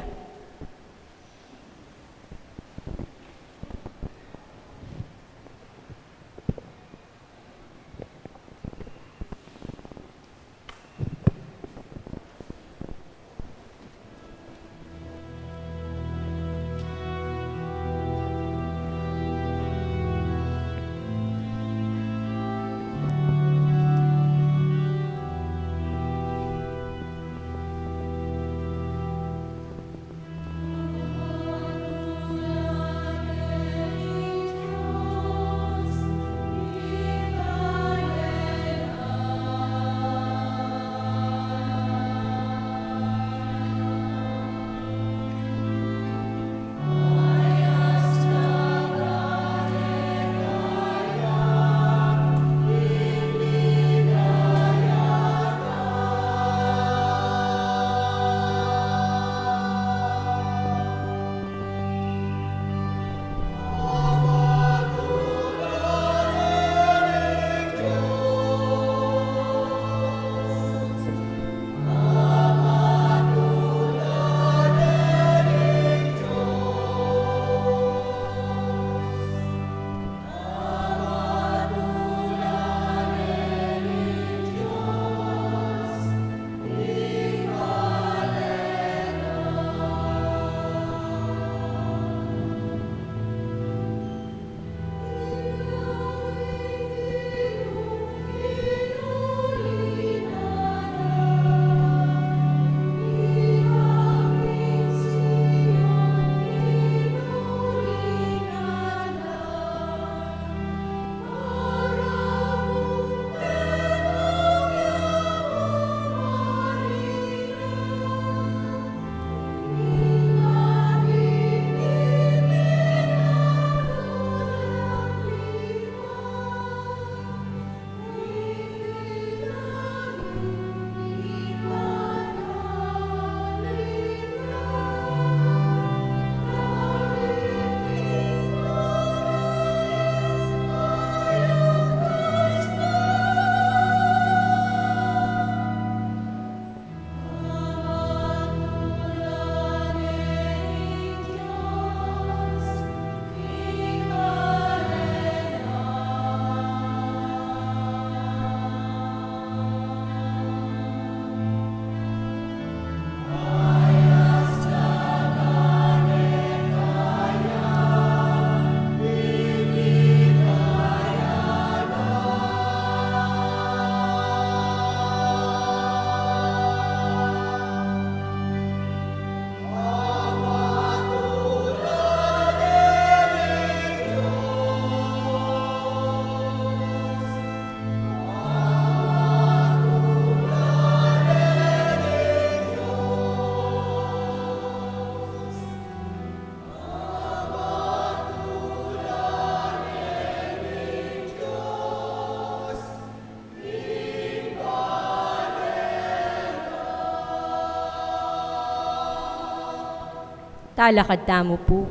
Talakad tamu pu.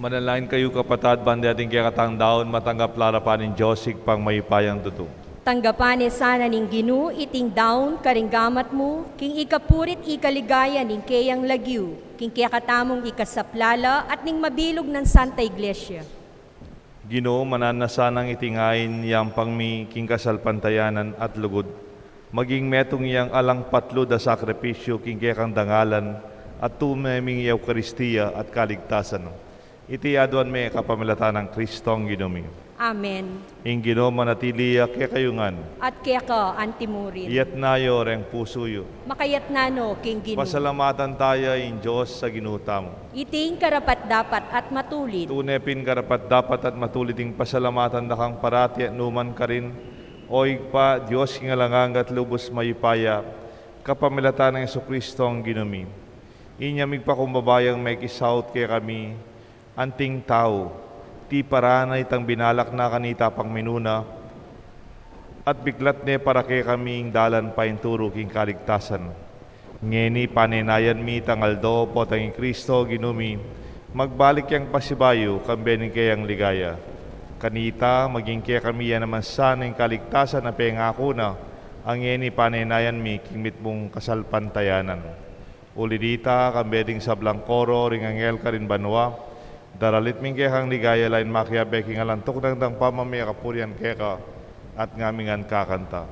Manalangin kayu, kapatad, ban ding kekatang daun matanggap la arapan ning Dios Ibpang mayupayang tutu. Tanggapan na sana ning Ginu iting daun karing gamat mu, king ikapuri't ikaligaya ning keyang lagyu, king kekatamung ikasaplala at ning mabilug nang Santa Iglesia. Ginu, mananu na sanang itingayin yang pangmi king kasalpantayanan at lugud, maging metung yang alang patlud a sakripisyu king kekang dangalan At tume ming Eukaristia at kaligtasan. Iti aduan mi kapamilatan nang Kristong Ginu mi. Amen. Ing Ginu manatili ya kekayu ngan. At keka antimurin. Iyatna yu reng pusu yu. Makayatna no king Ginu. Pasalamatan taya ing Dios a Ginu tamu. Iti ing karapat-dapat at matulid. Tune pin karapat-dapat at matulid ing pasalamatan da kang parati at nukarin man, O Ibpa, Dios king alang angga at lubus mayupaya, kapamilatan nang Jesucristo a Ginu mi. Inya migpakumbaba yang mekisaut kekami, anting tau, tiparan na itang binalak na kanita pang minuna, at biklat ne para kekami ing dalan paintulu king kaligtasan. Ngeni panenayan mi itang aldo, potang i Kristo Ginu mi, magbalik yang pasibayu, kambe ning keyang ligaya. Kanita, maging kekami ya naman sana ing kaligtasan a pengaku na, a ngeni panenayan mi king mitmung kasalpantayanan. Uli nita, kambe ding sablang koro ring anghel karin banua, daralit mi ing kekang ligaya lain makiabe king alang tuknang dang pamamie kapurian keka, at ngaming ngan kakanta.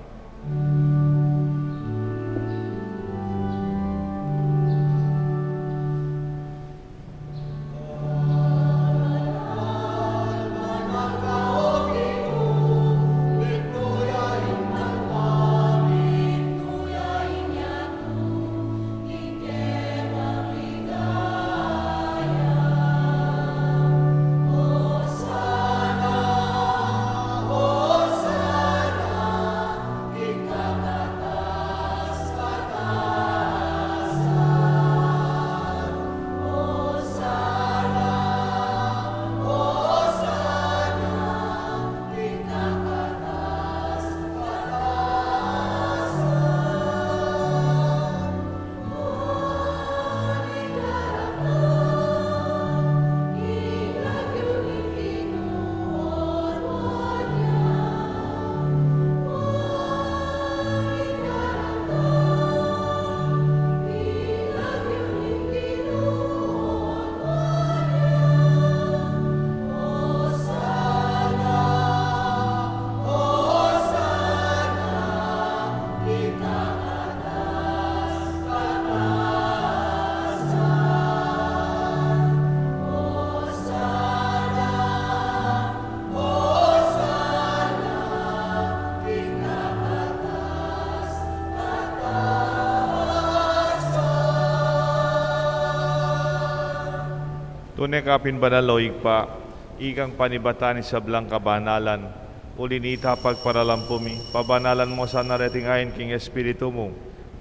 Tune ka pin banal, o Ibpa, ikang panibatan ning sablang kabanalan. Uli nita pagparalampu mi, pabanalan mo sana reting ain king Espiritu mu,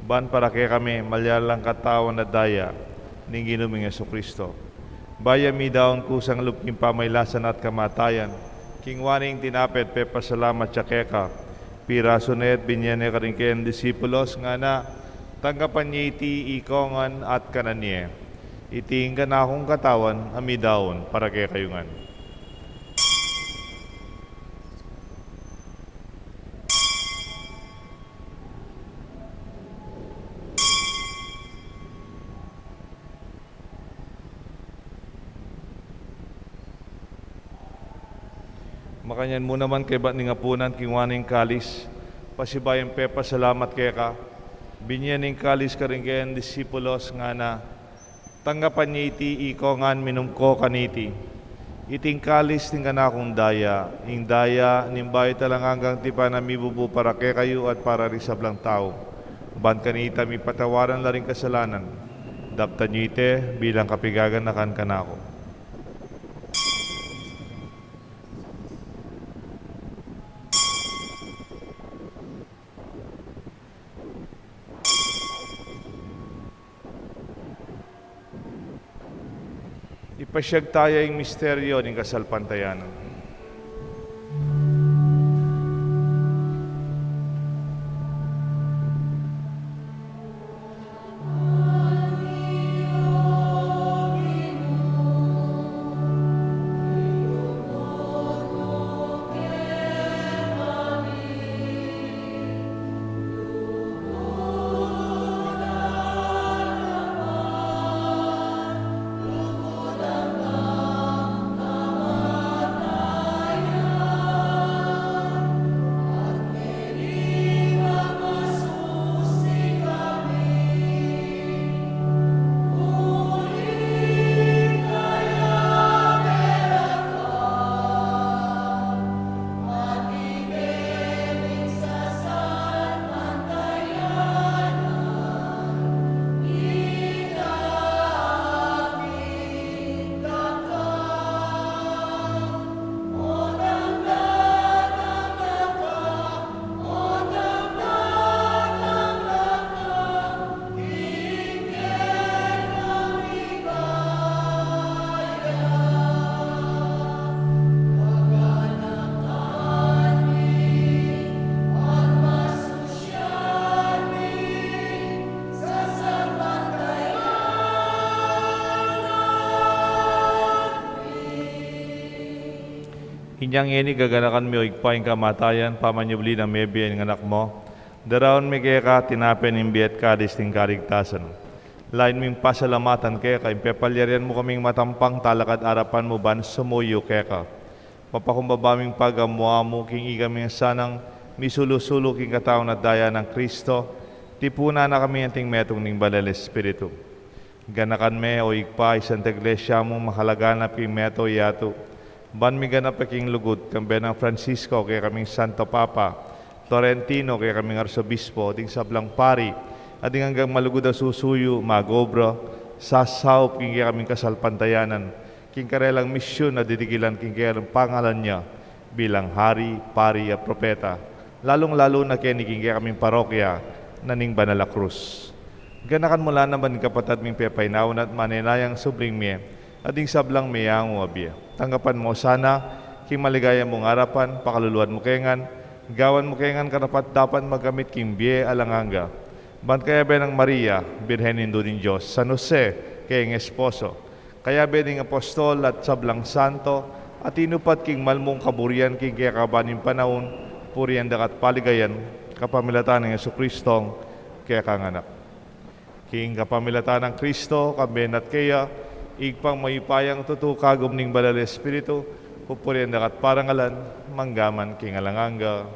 ban para kekami malyari lang katawan at daya ning Ginu ming Jesucristo. Bayu mi daun kusang lub king pamailasan at kamatayan, kinua ne ing tinape at pepasalamat ya keka, pirasu ne at binie ne karing keyang disipulos, ngana: Tanggapan ye iti ikongan at kanan ye. Iti ing kanakung katawan a midaun para kekayu ngan. Makanyan mu naman kaybat ning apunan, kinua ne ing kalis, pasibayu yang pepasalamat keka, binie ne ing kalis karing keyang disipulos, ngana: Tanggapan ye iti ikongan, minum ko kaniti. Iti ing kalis ning kanakung daya, ing daya ning bayu at alang anggang tipan a mibubu para kekayu at para ring sablang tau, ban kanita mipatawaran la ring kasalanan. Daptan yu iti bilang kapigaganakan kanaku. Ipasyag taya ing misteryo ning kasalpantayanan. Inyang ini gaganakan mi, o Ibpa, ing kamatayan pamanyubli nang mebie ning Anak mu. Daraun mi keka tinape ning bie at kalis ning kaligtasan. Lain ming pasalamatan keka ing pepalyarian mu kaming matampang talakad arapan mu ban sumuyu keka. Mapakumbaba ming pagamu-amu king ikaming sanang misulu-sulu king katawan at daya nang Kristo, tipunan na kami anting metung ning Banal Espiritu. Ganakan me, o Ibpa, ing Santa Iglesia mung makalaganap king meto yatu, ban miganap king lugud, kambe nang Francisco, kekaming Santo Papa, Florentino, kekaming Arsobispo, ding sablang pari, at ding anggang malugud a susuyu, mag-obra, sasaup king kekaming kasalpantayanan, king karelang misyun a didikilan king kekaming pangalan na bilang hari, pari, at propeta, lalung-lalu na keni king kekaming parokya na ning Banal a Krus. Ganakan mu la naman ing kapatad ming pepainawa na at manenayang subling mie, at ding sablang meyangu a bie. Tanggapan mu sana king maligaya mung arapan, pakaluluan mu ke ngan, gawan mu ke ngan karapat-dapat magkamit king bie alang angga. Ban kayabe nang Maria, Birhen Indu ning Dios, San Jose, kayang esposo, kayabe ning apostol at sablang santo, a tinupad king malmung kaburian king kekaban ning panaun, purian da ka at paligayan, kapamilatan nang Jesucristong kekang Anak. King kapamilatan nang Kristo, kambe na at keya, Ibpang mayupayang tutu, kagum ning Banal Espiritu, pupurian da ka at parangalan, mangga man king alang angga.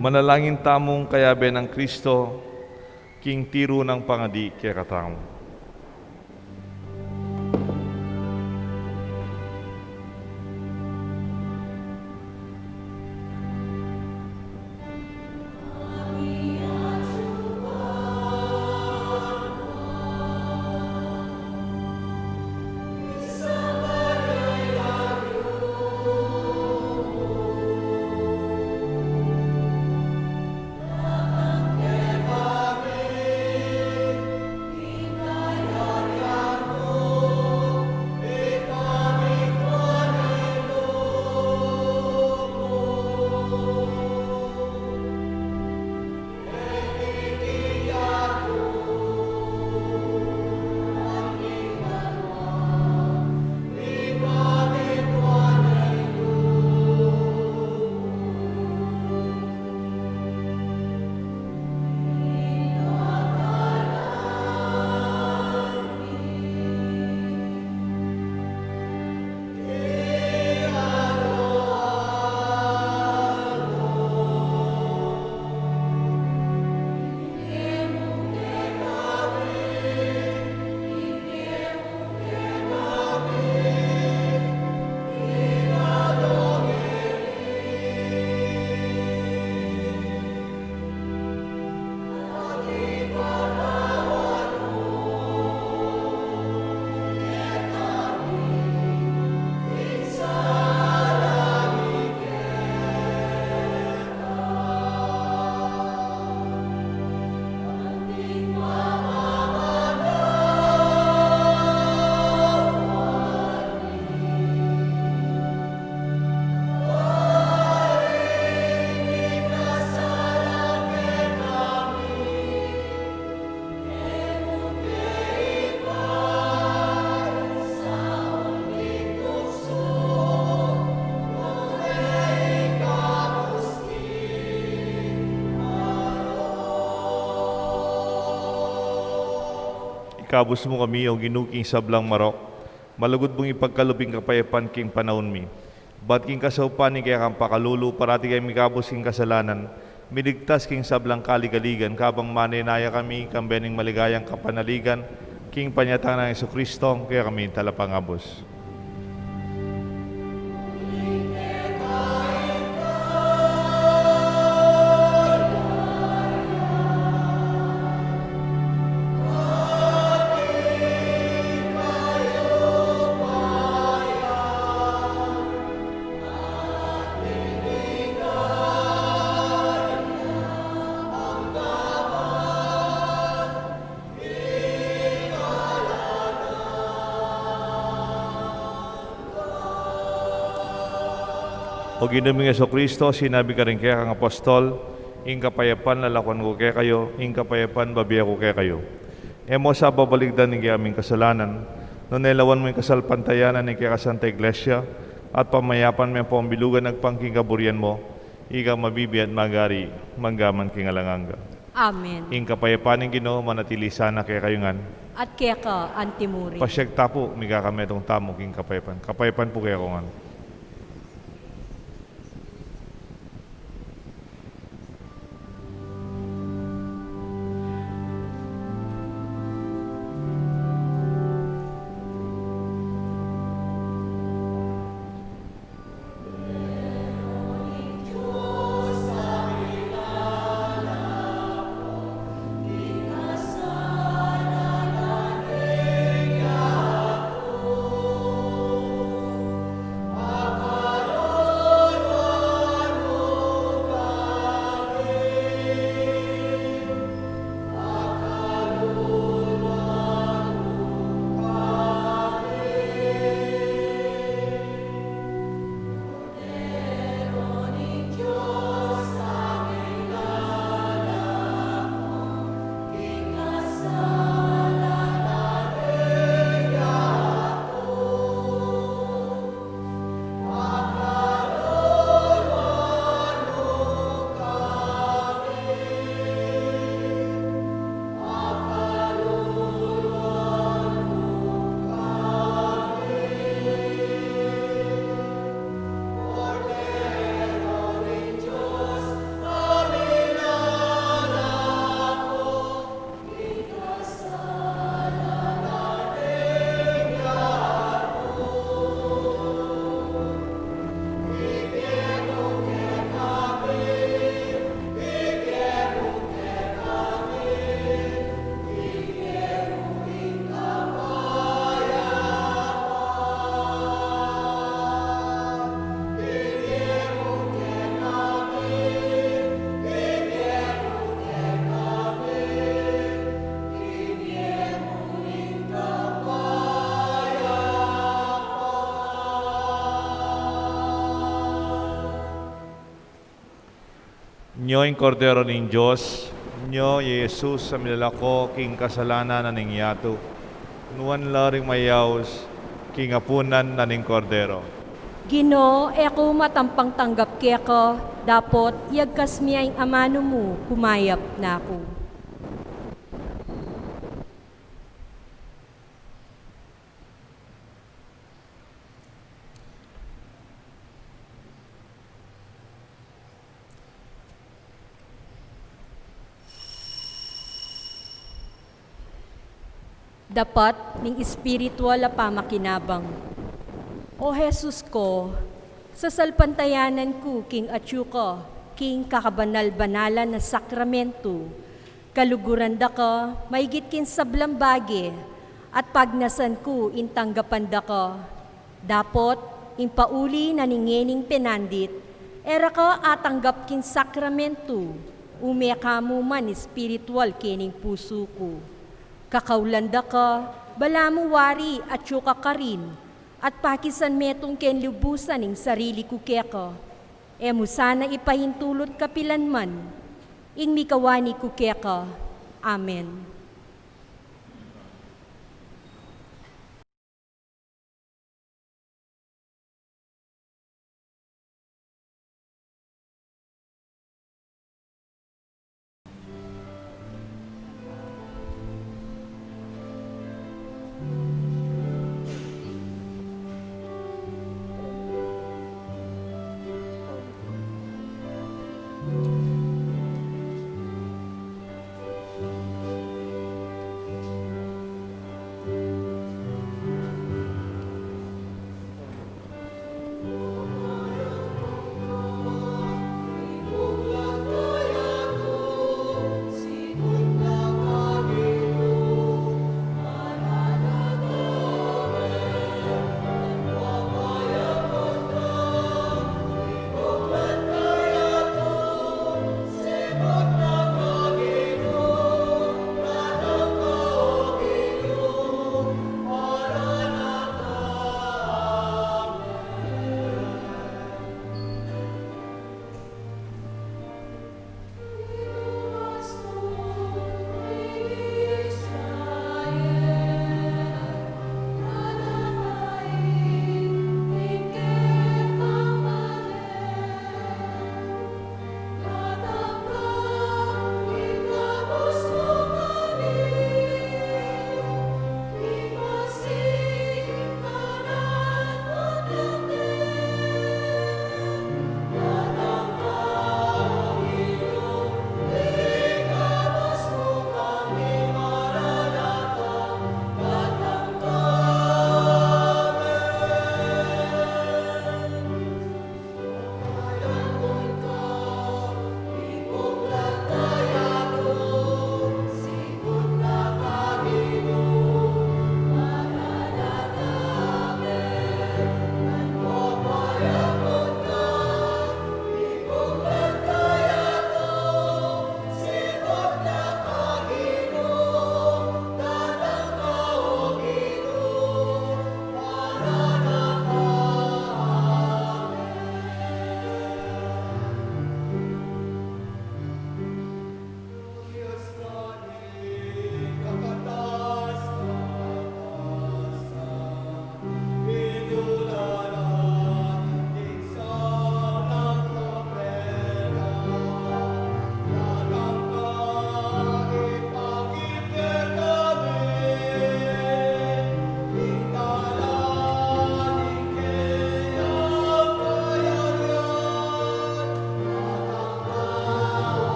Manalangin tamung kayabe nang Kristo, king tiru nang pangadi kekatamu. Ikabus mu kami, O Ginu, king sablang marok, malugud mung ipagkalub ing kapayapan king panaun mi. Bat king kasaupan ning kekang pakalulu, parati kami mikabus king kasalanan, miligtas king sablang kaligaligan, kabang manenaya kami, kambe ning maligayang kapanaligan, king panyatang nang Jesucristo, kekaming Talapangabus. O Ginu ming Jesucristo, sinabi mu karing kekang apostol, ing kapayapan lalakuan ku kekayu, ing kapayapan bibie ku kekayu. E mu sa babalikdan ing kekaming kasalanan, nune lawan mu ing kasalpantayanan ning kekang Santa Iglesia, at pamayapan me ampong bilugan agpang king kaburian mu, ikang mabibie at magari, mangga man king alang angga. Amen. Ing kapayapan ning Ginu manatili sana kekayu ngan. At keka antimurin. Pasiag tamu pu, mikakametung tamu king kapayapan. Kapayapan pu kekongan. Nyo ing Kordero ning Dios, nyo i Jesus a milalako king kasalanan na ning yatu. Nuan la ring mayaus king apunan na ning Kordero. Ginu, e ku matampang tanggap keka, dapot iyagkas mu ing amanu mu, kumayap na ku. Dapat ning espiritual a pamakinabang. O Jesus ku, sasalpantayanan ku king atyu ka king kakabanal-banalan a sakramentu, kaluguran da ka maigit king sablang bage, at pagnasan ku ing tanggapan da ka. Dapot ing pauli na ning ngening penandit, e ra ka atanggap king sakramentu, ume ka mu man espiritual kening pusu ku. Kakaulan da ka, balamu wari atyu ka karin, at pakisan metung king lubusan ing sarili ku keka. E mu sana ipahintulut kapilan man ing mikawani ku keka. Amen.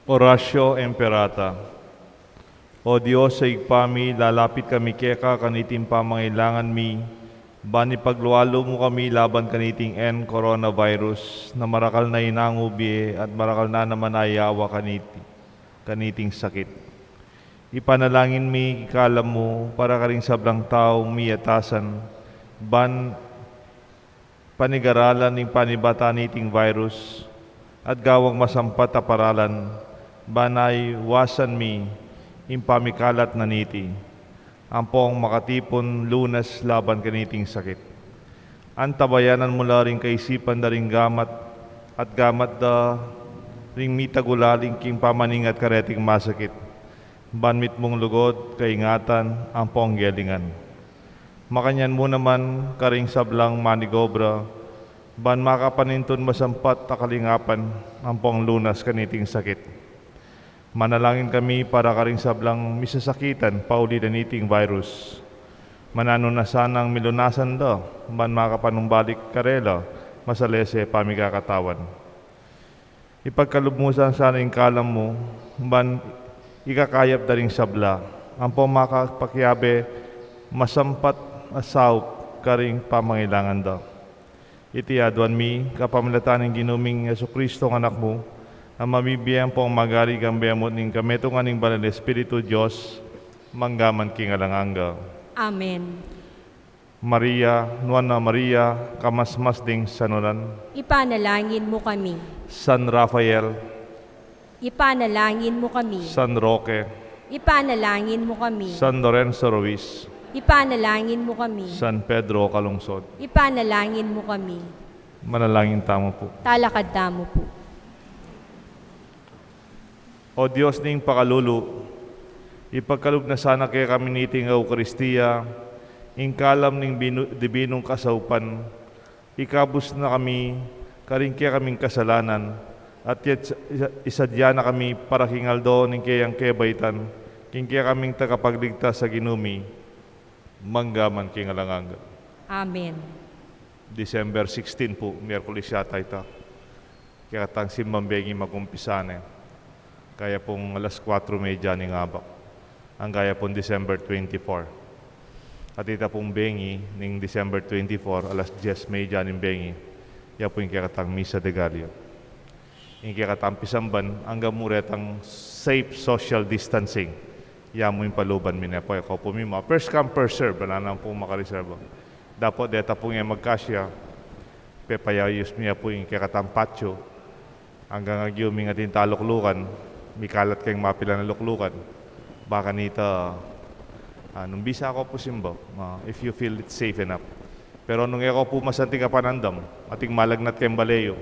Oratio Imperata. O Dios a Ibpa mi, lalapit kami keka kaniting pamangailangan mi, ban ipaglualu mu kami laban kaniting N coronavirus, na marakal na inangu bie at marakal na naman ayawa kaniti, kaniting sakit. Ipanalangin mi ing kalam mu para karing sablang taung miyatasan, ban panigaralan ing panibatan niting virus, at gawang masampat a paralan, ban iwasan mi ing pamikalat na niti, ampong makatipun lunas laban kaniting sakit. Antabayanan mu la ring kaisipan da ring gamat, at gamat da ring mitagulaling king pamaningat kareting masakit, ban mitmung lugud, kaingatan, ampong gelingan. Makanyan mu naman karing sablang manigobra, ban makapanintun masampat a kalingapan, ampong lunas kaniting sakit. Manalangin kami para karing sablang misasakitan pauli da niting virus. Mananu na sanang milunasan da, ban makapanumbalik karela masalese pamikakatawan. Ipagkalub mu sana ing kalam mu, ban ikakayap da ring sabla, ampong makapakiabe masampat a saup karing pamangailangan da. Iti aduan mi kapamilatan ning Ginu ming Jesucristo, ing Anak mu, a mabibie ampong magari kambe mu ning kametungan ning Banal Espiritu, Dios, mangga man king alang angga. Amen. Maria, Nuan a Maria, kamasmas ding sanulan. Ipanalangin mu kami. San Rafael. Ipanalangin mu kami. San Roque. Ipanalangin mu kami. San Lorenzo Ruiz. Ipanalangin mu kami. San Pedro Calungsod. Ipanalangin mu kami. Manalangin tamu pu. Talakad tamu pu. O Dios ning pakalulu, ipagkalub na sana kekami niting Eukaristia ing kalam ning binu-, dibinung kasaupan, ikabus na kami karing kekaming kasalanan, at yet isa-, isadya na kami para king aldo ning keyang kebaitan, king kekaming Tagapagligtas a Ginu mi, mangga man king alang angga. Amen. December sixteen pu, Miyerkules yata ita. Kekatang simbang bengi magumpisa ne. Kaya pung alas kuatro medya ning abak. Angga ya pung December twenty-four. At ita pung bengi ning December twenty-four, alas dyes medya ning bengi. Ya pu ing kekatang Misa de Gallo. Ing kekatang pisamban, angga mu retang safe social distancing. Ya mu ing paluban mi ne pu, e ko pu mima. First come, first serve, ala nang pu makareserba. Dapot deta pung e magkasya, pepayayus mi ya pu ing kekatang patio. Anggang agyu ming atin taluklukan, mikalat keng mapilan a luklukan. Baka nita, ah, nung bisa ko pu simba, ah, if you feel it's safe enough. Pero nung e ko pu masanting a panandam, ating malagnat keng bale yu,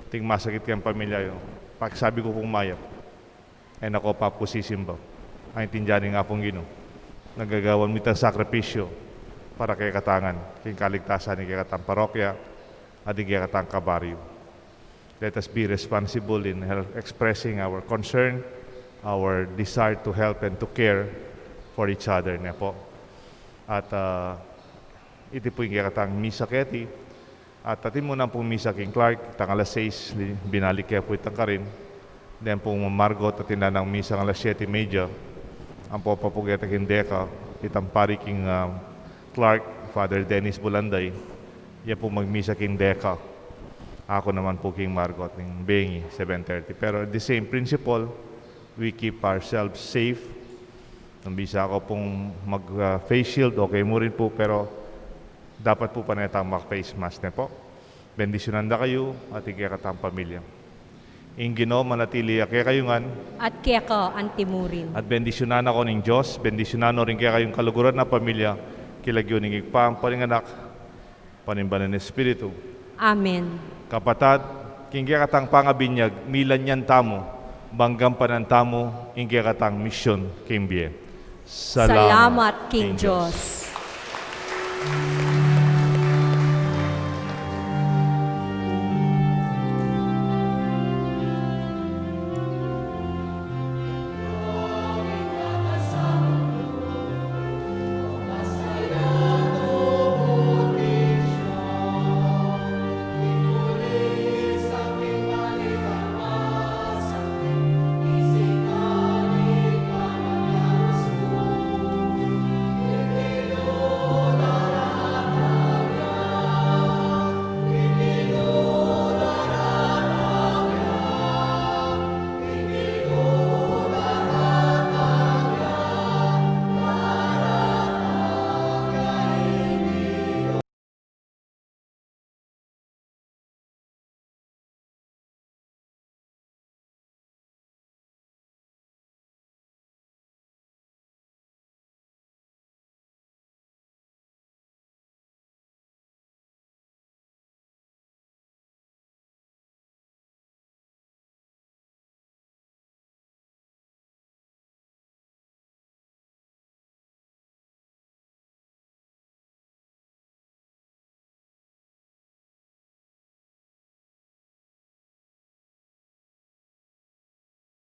ating masakit keng pamilya yu, pakisabi ku pung mayap. E na ko pa pu sisimba. Aintindian ning Apung Ginu, nagagawan mi itang sakripisyu para kekatangan, king kaligtasan ning kekatang parokya at ning kekatang kabaryu. Let us be responsible in hel-, expressing our concern, our desire to help and to care for each other, ne pu. At, ah, iti pu ing kekatang misa keti, at atin mu nang pung misa king Clark, itang alas sais, li-, binalik ke pu itang karin. Then pung Margot, atin da nang misa alas siyete medya. Ampo pa pu keta king Deca, itang pari king, ah, Clark, Father Dennis Bulanday. Ya pu magmisa king Deca. Aku naman pu king Margot, ning bengi, seven thirty. Pero the same principle, we keep ourselves safe. Nung bisa ko pung mag, ah, face shield, okay mu rin pu, pero dapat pu pane tang mag-face mask, ne pu. Bendisyunan da kayu at ing kekatang pamilya. Ing Ginu manatili ya kekayu ngan. At keka antimurin. At bendisyunan na ko ning Dios, bendisyunan no ring kekayung kaluguran a pamilya, king lagyu ning Ibpa, ampo ning Anak, ampo ning Banal a Espiritu. Amen. Kapatad, king kekatang pangabinyag, milanyan tamu, bang gampanan tamu ing kekatang misyun king bie. Salamat king Dios.